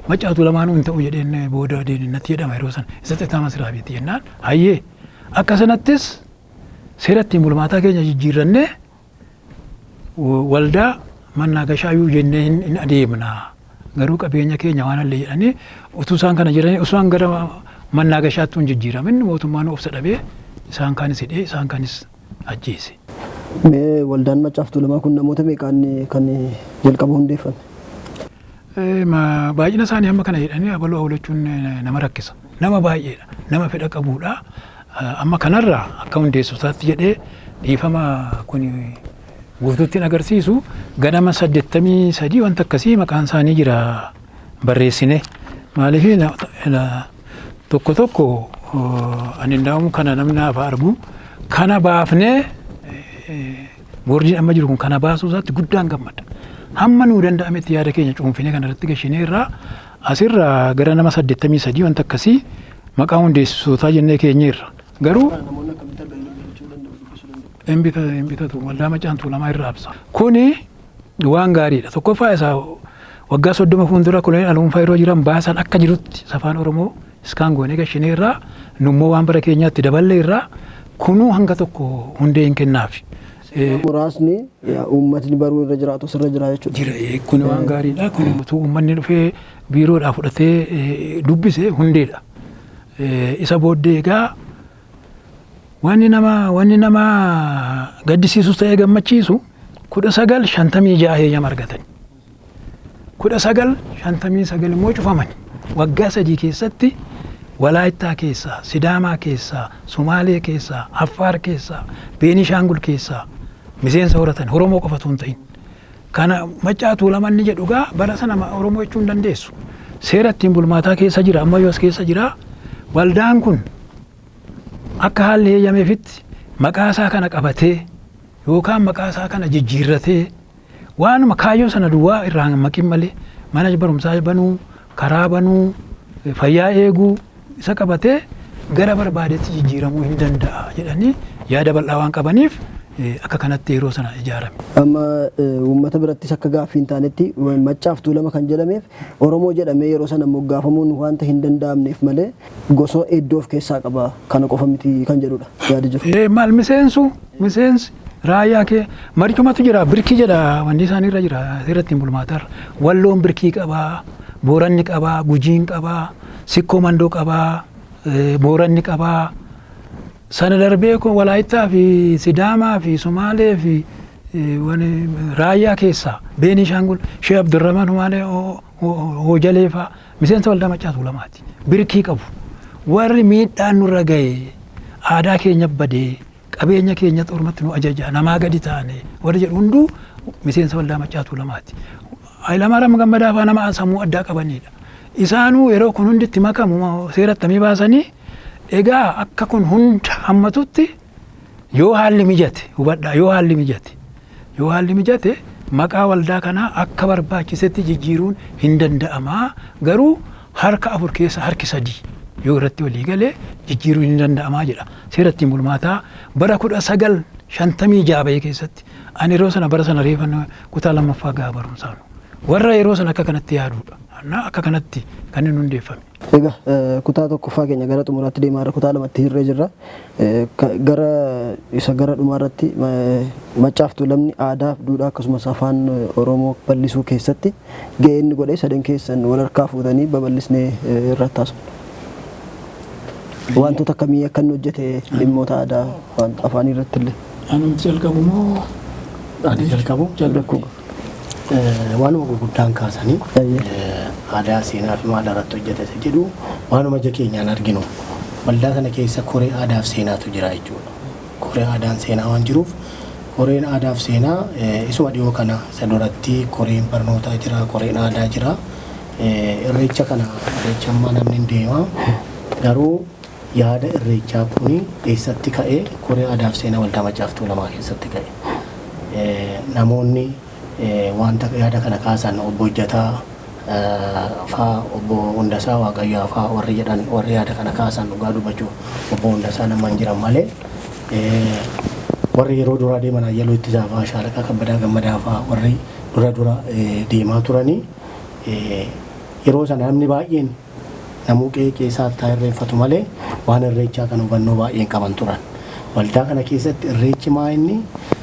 Maccaa Tuulamaanuu hin ta'u jedheen booda natti jedhama yeroo sana. Isa xixiqqaa masiraa beekti jennaan, hayyee, akka sanattis seera ittiin bulmaataa keenya jijjiirrannee waldaa Mannaagashaayuu jennee hin adeemna. Garuu qabeenya keenya waan allee jedhanii utuu isaan kana jedhanii, osoo isaan gara Mannaagashaatti hin jijjiiramin, mootummaan obsa dhabee isaan kaanis hidhee, isaan kaanis ajjeese. Mee waldaan Maccaaf Tuulamaa kun namoota meeqaan kan jalqaba hundeeffame? Baay'ina isaanii hamma kana jedhanii abaluu awwalachuun nama rakkisa. Nama baay'eedha. Nama fedha qabuudha. Amma kanarraa akka hundeessotaatti jedhee, dhiifama, kun guutuutti hin agarsiisu, ganama 83 wanta akkasii maqaan isaanii jira barreessine. Maaliif, tokko tokko ani ndaa'uun kana namni naaf argu kana baafnee, boordiin amma jiru kun kana baasuu isaatti guddaan gammada. Hamma nuu danda'ametti yaada keenya cuunfinee kana irratti gashinee irraa asirraa gara nama 83 wanta akkasii maqaa hundeessitootaa jennee keenyeerra. Garuu Namoonni akkamitti arganii bitachuu danda'u, dubbisuu danda'u? Hin bitatu, waldaa Maccaan Tuulamaa irraa absa. Kuni waan gaariidha. Tokkoffaa isaa waggaa 30 fuuldura koloneel Aluunfaa yeroo jiran baasan akka jirutti afaan Oromoo scan goonee gashinee irraa, nummoo waan bara keenyaatti daballee irraa, kunuu hanga tokko hundee hin kennaafi. Muraasni uummatni baruu irra jiraatu asirra jira jechuudha. Jira, kun waan gaariidha. Kun utuu uummanni dhufee biiroodhaa fudhatee dubbise hundeedha. Isa booddee egaa wanni nama gaddisiisus ta'ee gammachiisu, 1956 heeyyama argatan. 1959 immoo cufaman. Waggaa 3 keessatti Walaayittaa keessaa, Sidaamaa keessaa, Sumaalee keessaa, Affaar keessaa, Beenishaangul keessaa miseensa horatan, Oromoo qofatu hin ta'in. Kana Maccaa Tuulaman ni jedhu gaa bara sana Oromoo jechuu hin dandeessu. Seera ittiin bulmaataa keessa jira, ammayyuu as keessa jira. Waldaan kun akka haalli heeyyameefitti maqaa isaa kana qabatee yookaan maqaa isaa kana jijjiirratee, waanuma kaayyoo sana duwwaa irraa hin maqin malee, mana barumsaa banuu, karaa banuu, fayyaa eeguu isa qabatee gara barbaadetti jijjiiramuu hin danda'a jedhanii yaada bal'aa waan qabaniif akka kanatti yeroo sana ijaarame. Amma uummata birattis akka gaaffii hin taanetti, Maccaaf Tuulama kan jedhameef Oromoo jedhamee yeroo sana moggaafamuun wanta hin danda'amneef malee gosa hedduu of keessaa qaba, kana qofa miti kan jedhudha yaadi jiru. Maal, miseensu miseensi raayyaa kee marcumatu jira, birkii jedha, wanni isaanii irra jira seera ittiin bulmaatarra. Walloon birkii qabaa, Booranni qabaa, Gujiin qabaa, Sikkoo Mandoo qabaa, Booranni qabaa. Sana darbee kun Walaayittaa fi Sidaamaa fi Sumaalee fi raayyaa keessaa Beenishaangul, Shee Abdurrahman Humaalee Hoojalee fa'aa miseensa waldaa Maccaa Tuulamaati. Birkii qabu. Warri miidhaan nurra ga'e, aadaa keenya badee, qabeenya keenya xormatti nu ajaja, namaa gadi taane warri jedhu hunduu miseensa waldaa Maccaa Tuulamaati. Hayilamaariyaam Gammadaa fa'aa nama sammuu addaa qabanidha. Isaanuu yeroo kun hundi itti makamu seera attamii baasanii, egaa akka kun hunda hammatutti yoo haalli mijate, hubadhaa, yoo haalli mijate maqaa waldaa kanaa akka barbaachisetti jijjiiruun hin danda'amaa, garuu harka afur keessa harki sadii yoo irratti walii galee jijjiiruun hin danda'amaa jedha seera ittiin bulmaataa bara 1956 bahee keessatti. Ani yeroo sana, bara sana reefan kutaa lammaffaa gahaa barumsaanu, warra yeroo sana akka kanatti yaaduudha, akka kanatti kan inni hundeeffame. Egaa kutaa tokkoffaa keenya gara xumuraatti deemaa irra, kutaa lamatti hirree jirra. Gara isa gara dhumaa irratti, Maccaaf Tuulamni aadaa fi duudhaa akkasumas afaan Oromoo bal'isuu keessatti gahee inni godhe sadan keessan wal harkaa fuutanii babal'isnee irratti haasofna. Wantoota akkamii akka inni hojjete dhimmoota aadaa waan afaanii irratti illee. Anumti jalqabu moo? Ani jalqabu. Jalqabu. Waanuma gurguddaan kaasanii aadaa, seenaa fi maal irratti hojjete isa jedhu, waanuma ija keenyaan arginu, waldaa sana keessa koree aadaa fi seenaatu jira jechuudha. Koree aadaan seenaa waan jiruuf, koreen aadaa fi seenaa isuma dhiyoo kana, isa duratti koreen barnootaa jira, koreen aadaa jira. Irreecha kana, irreecha ammaa namni hin deema. Garuu Yaada irreechaa kuni eessatti ka'ee? Koree aadaaf seenaa Waldaa Maccaaf Tuulamaa keessatti ka'e. Namoonni wanta yaada kana kaasan obbo Hojjataa faa, obbo Hundasaa Waaqayyaa faa warri jedhan, warri yaada kana kaasan, dhugaa dubbachuu obbo Hundasaa nama hin jiran malee, warri yeroo duraa deeman Ayyaloo Ittisaa faa, Shaalaqaa Kabbadaa Gammadaa faa, warri dura dura deemaa turanii, yeroo sana namni baay'een namuu qe'ee keessaa taa irreeffatu malee waan irreechaa kan hubannoo baay'een qaban turan. Waldaa kana keessatti irreechi maa inni,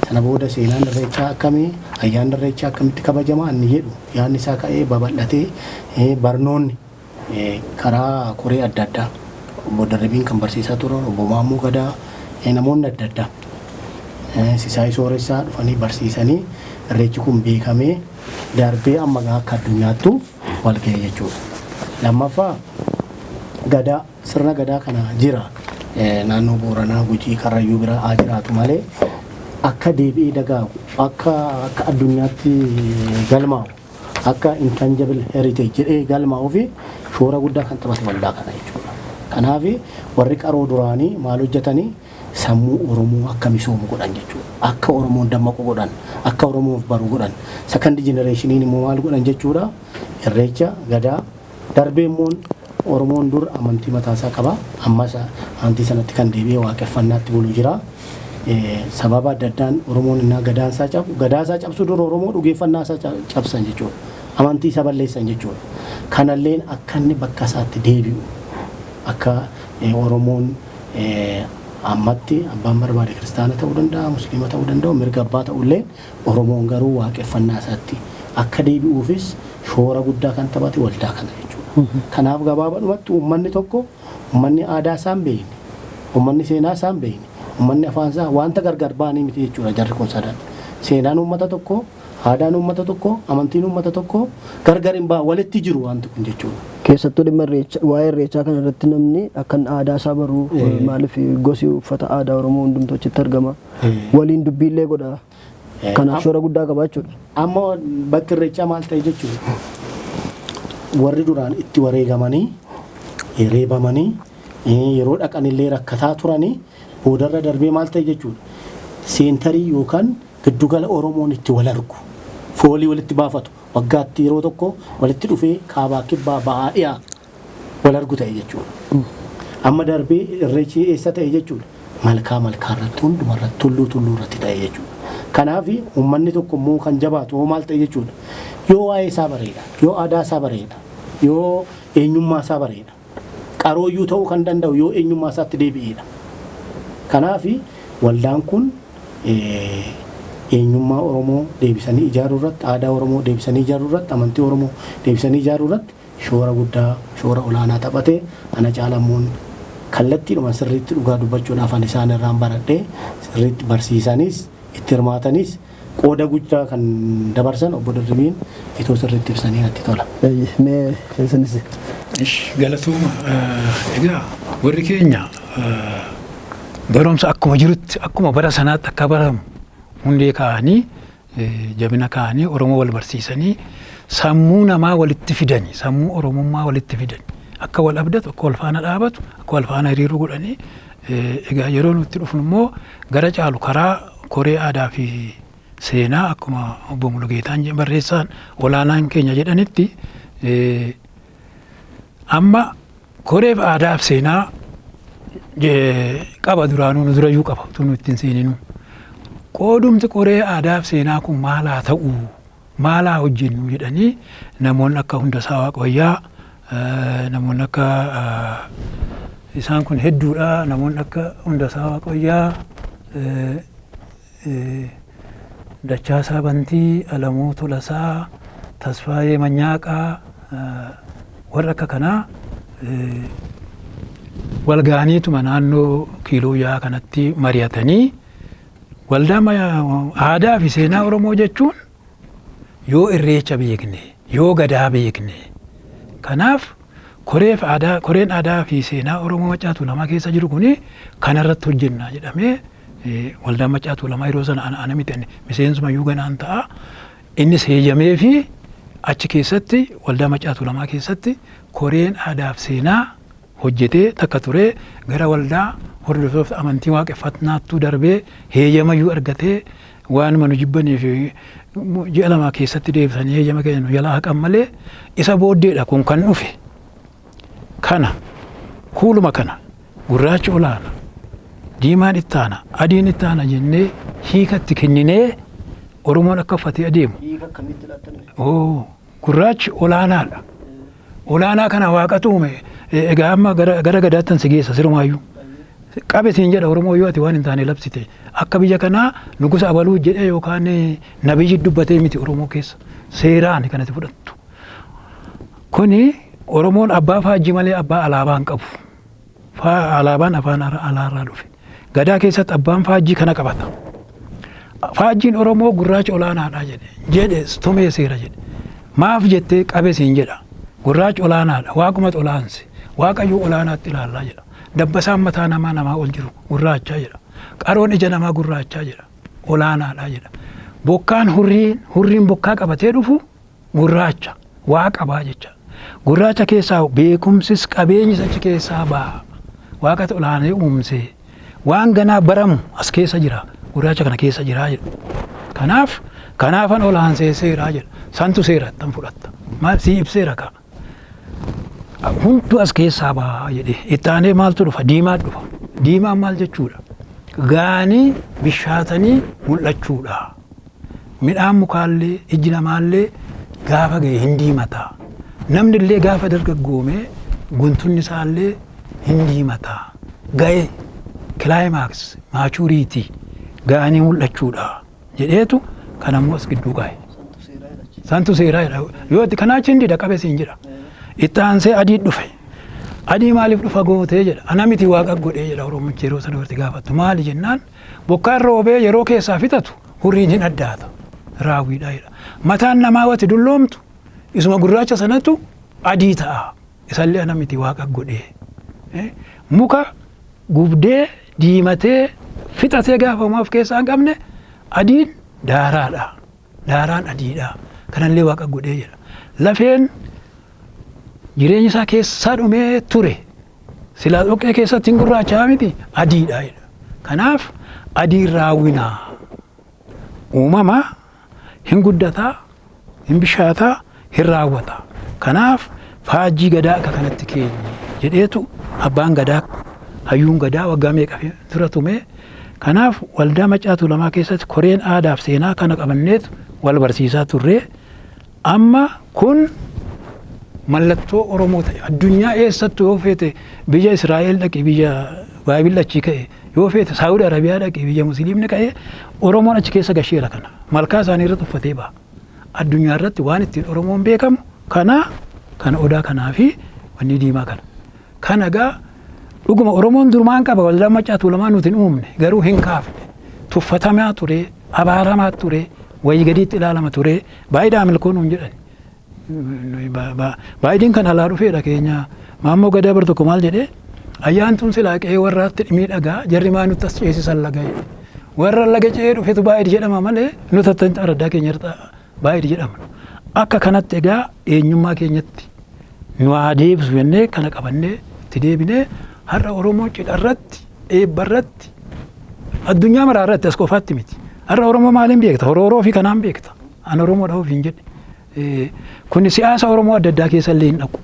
sana booda seenaan irreechaa akkamii, ayyaanni irreechaa akkamitti kabajama inni jedhu yaadni isaa ka'ee babal'atee, barnoonni karaa koree adda addaa obbo Darribiin kan barsiisaa turan, obbo Maammoo Gadaa, namoonni adda addaa, Sisaayii Sooressaa dhufanii barsiisanii irreechi kun beekamee darbee amma akka addunyaattu wal ga'e jechuudha. Lammaffaa, gadaa, sirna gadaa kana jira, naannoo Booranaa, Gujii, Karrayyuu bira haa jiraatu malee, akka deebi'ee dagaagu, akka addunyaatti galmaa'u, akka intangible heritage jedhee galmaa'uu fi shoora guddaa kan taphate waldaa kana jechuudha. Kanaaf warri qaroo duraanii maal hojjetanii? Sammuu Oromoo akka misoomu godhan jechuudha. Akka Oromoon dammaqu godhan, akka Oromoof baru godhan. Second generationiin immoo maal godhan jechuudha? Irreecha, gadaa, darbee immoo Oromoon dur amantii mataasaa qaba. Ammas amantii sanatti kan deebi'ee waaqeffannaatti bulu jira. Sababa adda addaan Oromoon innaa gadaan isaa cabu, gadaa isaa cabsuu dura Oromoo dhugeeffannaa isaa cabsan jechuudha. Amantii isaa balleessan jechuudha. Kanalleen akka inni bakka isaatti deebi'u, akka Oromoon ammatti abbaan barbaade kiristaana ta'uu danda'a, musliima ta'uu danda'u, mirga abbaa ta'ullee, Oromoon garuu waaqeffannaa isaatti akka deebi'uufis shoora guddaa kan taphate waldaa kana jechuudha. Kanaaf gabaabadhumatti uummanni tokko, uummanni aadaa isaa hin beekne, uummanni seenaa isaa hin beekne, uummanni afaan isaa wanta gargar ba'anii miti jechuudha jarri kun sadan. Seenaan uummata tokko, aadaan uummata tokko, amantiin uummata tokko gargar hin ba'a, walitti jiru wanti kun jechuudha. Keessattuu dhimma irreecha, waa'ee irreechaa kana irratti namni akkan aadaa isaa baruu, maaliif gosi uffata aadaa Oromoo hundumtuu achitti argama. Waliin dubbiillee godha. Kanaaf shoora guddaa qaba jechuudha. Amma bakki irreechaa maal ta'e jechuudha? Warri duraan itti wareegamanii, reebamanii, yeroo dhaqanillee rakkataa turanii, boodarra darbee maal ta'e jechuudha? Centerii yookaan giddugala Oromoon itti wal argu, foolii walitti baafatu, waggaatti yeroo tokko walitti dhufee kaabaa, kibbaa, bahaa, dhiyaa wal argu ta'e jechuudha. Amma darbee irreechi eessa ta'e jechuudha? Malkaa malkaa irratti, hunduma irratti, tulluu tulluu irratti ta'e jechuudha. Kanaaf uummanni tokko immoo kan jabaatu hoo maal ta'e jechuudha? Yoo waa'ee isaa bareeda, yoo aadaa isaa bareeda, yoo eenyummaa isaa bareeda. Qarooyyuu ta'uu kan danda'u yoo eenyummaa isaatti deebi'eedha. Kanaaf waldaan kun eenyummaa Oromoo deebisanii ijaaruu irratti, aadaa Oromoo deebisanii ijaaruu irratti, amantii Oromoo deebisanii ijaaruu irratti shoora guddaa, shoora olaanaa taphate. Ana caalammoon kallattiidhuma sirriitti dhugaa dubbachuudhaaf ani isaan irraan baradhee, sirriitti barsiisanis itti hirmaatanis qooda guddaa kan dabarsan obbo Dirribiin itoo sirriitti ibsanii natti tola. Mee isinis. Galatooma. Egaa warri keenya barumsa akkuma jirutti, akkuma bara sanaatti akka baramu hundee kaa'anii, jabina kaa'anii, Oromoo wal barsiisanii, sammuu namaa walitti fidanii, sammuu Oromummaa walitti fidanii, akka wal abdatu, akka wal faana dhaabatu, akka wal faana hiriiruu godhanii. Egaa yeroo nutti dhufnu immoo gara caalu karaa koree aadaa fi seenaa, akkuma obbo Mulugeetaan barreessaan olaanaan keenya jedhanitti, amma koree aadaa fi seenaa qaba duraanuu, nu durayyuu qaba utuu nu ittiin seeninu. Qoodumti koree aadaa fi seenaa kun maal haa ta'u, maal haa hojjennu jedhanii, namoonni akka Hundasaa Waaqayyaa, namoonni akka isaan kun hedduudha, namoonni akka Hundasaa Waaqayyaa, Dachaasaa Bantii, Alamuu Tolasaa, Tasfaayee Manyaaqaa, warra akka kanaa wal ga'aniituma naannoo Kiilooyaa kanatti mari'atanii, waldaa aadaa fi seenaa Oromoo jechuun yoo irreecha beekne, yoo gadaa beekne, kanaaf koreef aadaa koreen aadaa fi seenaa Oromoo Maccaa Tuulamaa keessa jiru kuni kanarratti hojjenna jedhamee, waldaan Maccaa Tuulamaa yeroo sana ana miti, miseensuma iyyuu ganaan ta'a. Innis heeyyamee fi achi keessatti waldaa Maccaa Tuulamaa keessatti koreen aadaa fi seenaa hojjetee takka turee gara waldaa hordoftoota amantii waaqeffannaattuu darbee heeyyamayyuu argatee, waanuma nu jibbanii fi ji'a 2 keessatti deebisanii heeyyama keenya nu jalaa haqan malee, isa booddeedha kun kan dhufe. Kana kuuluma kana gurraachi olaana, diimaan ittaana, adiin ittaana jennee hiikatti kenninee Oromoon akka uffatee adeemu. Hiika akkamitti laattan? Oo, gurraachi olaanaadha. Olaanaa kana Waaqatu uume. Egaa amma gara gadaattan si geessa sirumaayyuu. Qabe siin jedha Oromoo yoo ati waan hin taane labsite. Akka biyya kanaa nugusa abaluu jedhee yookaan nabiyyi dubbatee miti. Oromoo keessa seeraan kanatti fudhattu. Kuni Oromoon abbaa faajjii malee abbaa alaabaa hin qabu. Alaabaan afaan alaarraa dhufe. Gadaa keessatti abbaan faajjii kana qabata. Faajjiin Oromoo gurraacha olaanaadha jedhe tumee seera jedhe. Maaf jettee qabe siin jedha. Gurraachi olaanaadha. Waaqumatu olaanse. Waaqayyoo olaanaatti ilaallaa jedha. Dabbasaan mataa namaa namaa ol jiru gurraachaa jedha. Qaroon ija namaa gurraachaa jedha. Olaanaadha jedha. Bokkaan hurriin bokkaa qabatee dhufu gurraacha. Waa qabaa jecha. Gurraacha keessaa beekumsis qabeenyis achi keessaa ba'a. Waaqatu olaanee uumsee. Waan ganaa baramu as keessa jira. Gurraacha kana keessa jira jedha. Kanaaf kanaafan olaansee seeraa jedha. Santu seera ittan fudhatta. Maal sii ibseera kaa. Hunduu as keessaa ba'a jedhee. Itti aanee maaltu dhufa? Diimaan dhufa. Diimaan maal jechuudha? Gaanii bishaatanii mul'achuudha. Midhaan mukaallee ijji namaallee gaafa ga'e hin diimata. Namni illee gaafa dargaggoome guntunni isaallee hin diimata. Ga'e climax, maturity, ga'anii mul'achuudha jedheetu kan ammoo as gidduu kaa'e. Santu seeraa jedha. Santu seeraa jedha. Yoo itti kanaa achi hin dida qabe siin jedha. Itti aansee adii dhufe. Adii maaliif dhufa gootee jedha. Ana miti, Waaqa godhee jedha. Oromichi yeroo sana walitti gaafattu. Maali jennaan, bokkaan roobee yeroo keessaa fixatu hurriin hin addaata. Raawwiidha jedha. Mataan namaa wati dulloomtu isuma gurraacha sanatu adii ta'a. Isallee ana miti, Waaqa godhee. Muka gubdee diimatee fixatee gaafa homaa of keessaa hin qabne adiin daaraadha. Daaraan adiidha. Kanallee Waaqa godhee jedha. Lafeen jireenya isaa keessaa dhumee ture. Silaa dhoqqee keessatti hin gurraachaa miti, adiidha jedha. Kanaaf adiin raawwinaa. Uumama hin guddataa, hin bishaataa, hin raawwata. Kanaaf faajjii gadaa akka kanatti keenye jedheetu abbaan gadaa, hayyuun gadaa waggaa meeqa dura tumee. Kanaaf waldaa Maccaa Tuulamaa keessatti koreen aadaaf seenaa kana qabanneetu wal barsiisaa turre. Amma kun mallattoo Oromoo ta'e. Addunyaa eessattu yoo feete biyya Israa'el dhaqi, biyya Baabil achii ka'e, yoo feete Saawudi Arabiyaa dhaqi, biyya Musliimni ka'e, Oromoon achi keessa gasheera. Kana malkaa isaanii irratti uffatee ba'a. Addunyaa irratti waan ittiin Oromoon beekamu kana, kana odaa kanaa fi wanni diimaa kana. Kana gaa dhuguma Oromoon durumaan qaba. Waldaa Maccaa Tuulamaa nuti hin uumne, garuu hin kaafne. Tuffatamaa ture, abaaramaa ture, wayii gadiitti ilaalama ture, baay'ee milkoo nuun jedhan. Baay'een kan alaa dhufeedha keenya. Maammoo Gadaa bar tokko maal jedhee, ayyaantuun silaa qe'ee warraatti miidhagaa, jarri maa nutti as ceesisan laga jedhe. Warra laga ce'ee dhufetu baay'ee jedhama malee nuti attamitti araddaa keenya irra baay'ee jedhama. Akka kanatti egaa eenyummaa keenyatti nu haa deebisu jennee kana qabannee itti deebinee har'a Oromoo cidha irratti, eebba irratti, addunyaa maraa irratti, as qofaatti miti. Har'a Oromoo maaliin beekta? Horooroo fi kanaan beekta. An Oromoodha ofiin hin jedhe. Kun siyaasa Oromoo adda addaa keessa illee hin dhaqu.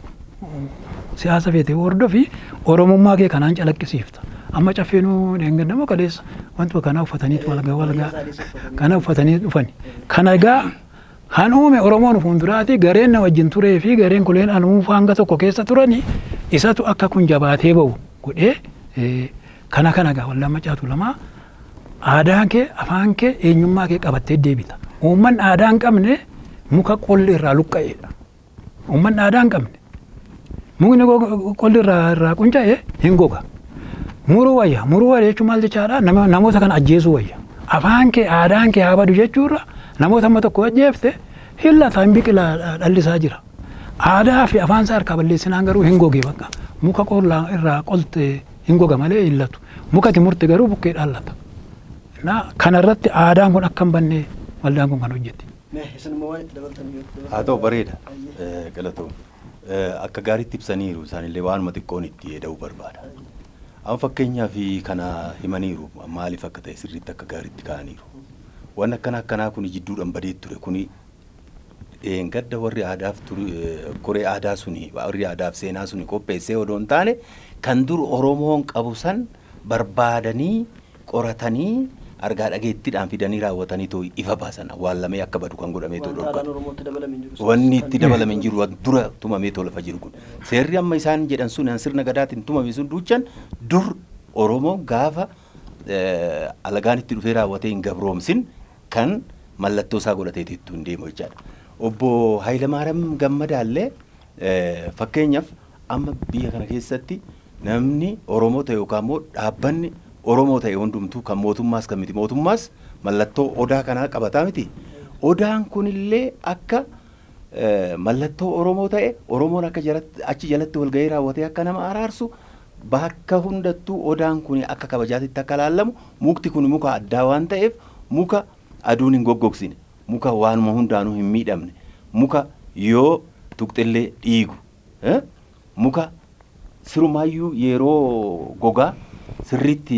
Siyaasa feete hordofi, Oromummaa kee kanaan calaqqisiifta. Amma caffeenuu dheengadama kaleessa wantuma kanaa uffataniitu walgaa walgaa kana uffatanii dhufani. Kana egaa kan uume Oromoon fuulduraati, gareen na wajjin turee fi gareen kuleen anuu hanga tokko keessa turani isatu akka kun jabaatee ba'u godhee. Kana egaa waldaan Maccaa Tuulamaa aadaan kee, afaan kee, eenyummaa kee qabattee deebita. Uummanni aadaa hin qabne muka qolli irraa luqqa'eedha. Uummanni aadaa hin qabne mukni qolli irraa qunca'e hin goga. Muruu wayya. Muruu wayya jechuun maal jechaadha? Namoota kana ajjeesuu wayya. Afaan kee, aadaan kee haa badu jechuurra namoota amma tokko ajjeefte hin lata, hin biqila, dhalli isaa jira. Aadaa fi afaan isaa harkaa balleessinaan garuu hin goge bakka. Muka qollaa irraa qolte hin goga malee hin latu. Muka ati murte garuu bukkee dhaallata. Na kanarratti aadaan kun akka hin banne waldaan kun kan hojjette. Mee isin immoo waan itti dabaltan yoo itti Haa ta'u, bareeda. Galatoom. Akka gaariitti ibsaniiru, isaanillee waanuma xiqqoon itti eda'uu barbaada. Amma fakkeenyaaf kana himaniiru, maaliif akka ta'e sirriitti akka gaariitti kaa'aniiru. Waan akkana akkanaa kun jidduudhaan badee ture kuni gadda warri aadaaf koree aadaa suni, warri aadaaf seenaa suni qopheessee odoo hin taane, kan dur Oromoon qabu san barbaadanii qoratanii argaa dhageettiidhaan fidanii raawwatanii too ifa baasan, awwaallamee akka badu kan godhamee too dhorkate. Wanni itti dabalame hin jiru, dura tumamee too lafa jiru kun. Seerri amma isaan jedhan sun sirna gadaatiin tumame sun duuchan dur Oromoo gaafa alagaan itti dhufee raawwatee hin gabroomsin kan mallattoo isaa godhatee ittiin deemu jechaadha. Obbo Hayilamaariyaam Gammadaallee fakkeenyaaf amma biyya kana keessatti namni Oromoo ta'e yookaan immoo dhaabbanni Oromoo ta'e hundumtuu, kan mootummaas kan miti mootummaas, mallattoo odaa kanaa qabataa miti. Odaan kunillee akka mallattoo Oromoo ta'e, Oromoon akka achi jalatti walgahii raawwatee akka nama araarsu, bakka hundattuu odaan kun akka kabajaatitti akka laallamu, mukti kun muka addaa waan ta'eef, muka aduun hin goggogsine, muka waanuma hundaanuu hin miidhamne, muka yoo tuqxillee dhiigu, muka sirumaayyuu yeroo gogaa sirriitti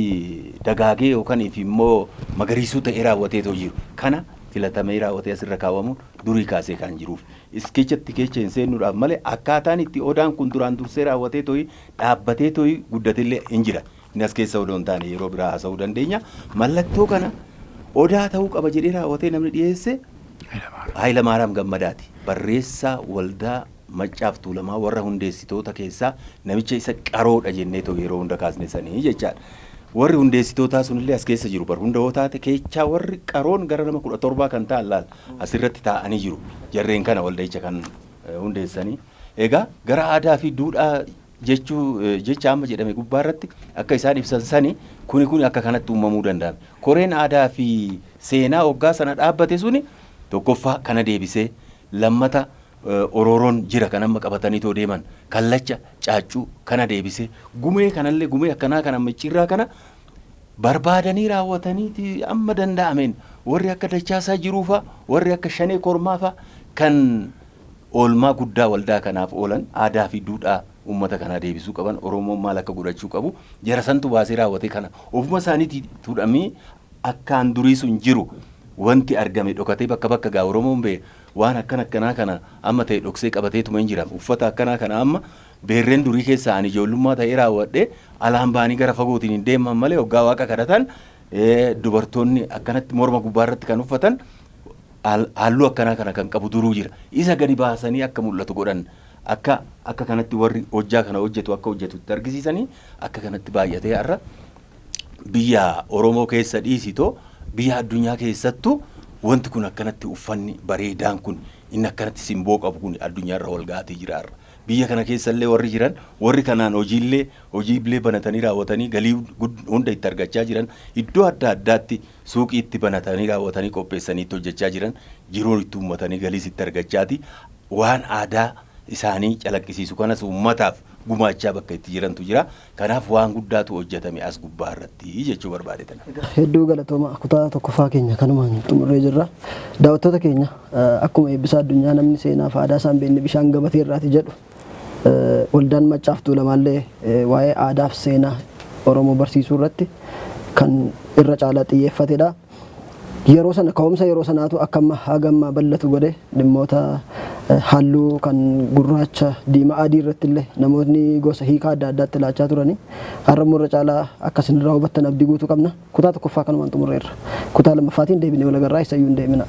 dagaagee yookaan immoo magariisuu ta'ee raawwateetoo jiru kana filatamee raawwatee asirra kaawwamuun durii kaasee kan jiruuf iskeechatti keessa hin seennuudhaaf malee, akkaataan itti odaan kun duraan dursee raawwatee to'ii dhaabbatee to'ii guddatillee hin jira. Inni as keessa odoo hin taane yeroo biraa haasa'uu dandeenya. Mallattoo kana odaa ta'uu qaba jedhee raawwatee namni dhiyeesse Hayilamaariyaam Gammadaati. Barreessaa waldaa Maccaaf Tuulamaa warra hundeessitoota keessaa namicha isa qaroodha jennee ta'u yeroo hunda kaasne sanii jechaadha. Warri hundeessitootaa sunillee as keessa jiru, bar hunda yoo taate keechaa warri qaroon gara nama 17 kan ta'an laal asirratti taa'anii jiru. Jarreen kana walda'icha kan hundeessanii. Egaa gara aadaa fi duudhaa jechuu jecha amma jedhame gubbaa irratti akka isaan ibsan sani kuni akka kanatti uumamuu danda'ame. Koreen aadaa fi seenaa waggaa sana dhaabbate suni tokkoffaa kana deebisee, lammata orooroon jira kan amma qabatanii too deeman, kallacha caaccuu kana deebisee, gumee kanallee, gumee akkanaa kana micciirraa kana barbaadanii raawwataniiti amma danda'ameen warri akka Dachaasaa jiruufa, warri akka Shanee Kormaafa kan oolmaa guddaa waldaa kanaaf oolan, aadaa fi duudhaa uummata kanaa deebisuu qaban, Oromoon maal akka godhachuu qabu jara santu baasee raawwatee kana ofuma isaaniitii tuudhamii akkaan durii sun jiru wanti argame dhokatee bakka bakka gaa Oromoon bee waan akkan akkanaa kana amma ta'e dhoksee qabateetuma hin jira. Uffata akkanaa kana amma beerreen durii keessaa ani ijoollummaa ta'ee raawwadhe alaan ba'anii gara fagootiin hin deeman malee, hoggaa waaqa kadhatan dubartoonni akkanatti morma gubbaarratti kan uffatan halluu akkanaa kana kan qabu duruu jira. Isa gadi baasanii akka mul'atu godhan, akka kanatti warri hojjaa kana hojjetu akka hojjetutti argisiisanii akka kanatti baay'atee har'a biyya Oromoo keessa dhiisitoo biyya addunyaa keessattuu wanti kun akkanatti uffanni bareedaan kun inni akkanatti simboo qabu kun addunyaarra wal ga'atee jira har'a. Biyya kana keessallee warri jiran, warri kanaan hojiillee banatanii raawwatanii galii hunda itti argachaa jiran, iddoo adda addaatti suuqii itti banatanii raawwatanii qopheessanii itti hojjechaa jiran, jiruun itti uummatanii galiis itti argachaati waan aadaa isaanii calaqqisiisu kanas uummataaf gumaachaa bakka itti jirantu jira. Kanaaf waan guddaatu hojjetame as gubbaa irratti jechuu barbaade tana. Hedduu galatooma, kutaa tokkoffaa keenya kanumaan xumurree jirra. Daawwattoota keenya, akkuma Eebbisaa Addunyaa "Namni seenaa fi aadaa isaan beekne bishaan gabatee irraati" jedhu, waldaan Maccaaf Tuulamaallee waa'ee aadaa fi seenaa Oromoo barsiisuu irratti kan irra caalaa xiyyeeffatedha. Yeroo sana ka'umsa yeroo sanaatu akka amma haga ammaa bal'atu godhe. Dhimmoota halluu kan gurraacha, diimaa, adii irratti illee namootni gosa hiikaa adda addaatti laachaa turani. Har'a immoo irra caalaa akka isin irraa hubattan abdii guutuu qabna. Kutaa tokkoffaa kanumaan xumurreerra. Kutaa lammaffaatiin deebinee wal agarraa, isayyuu hin deemina.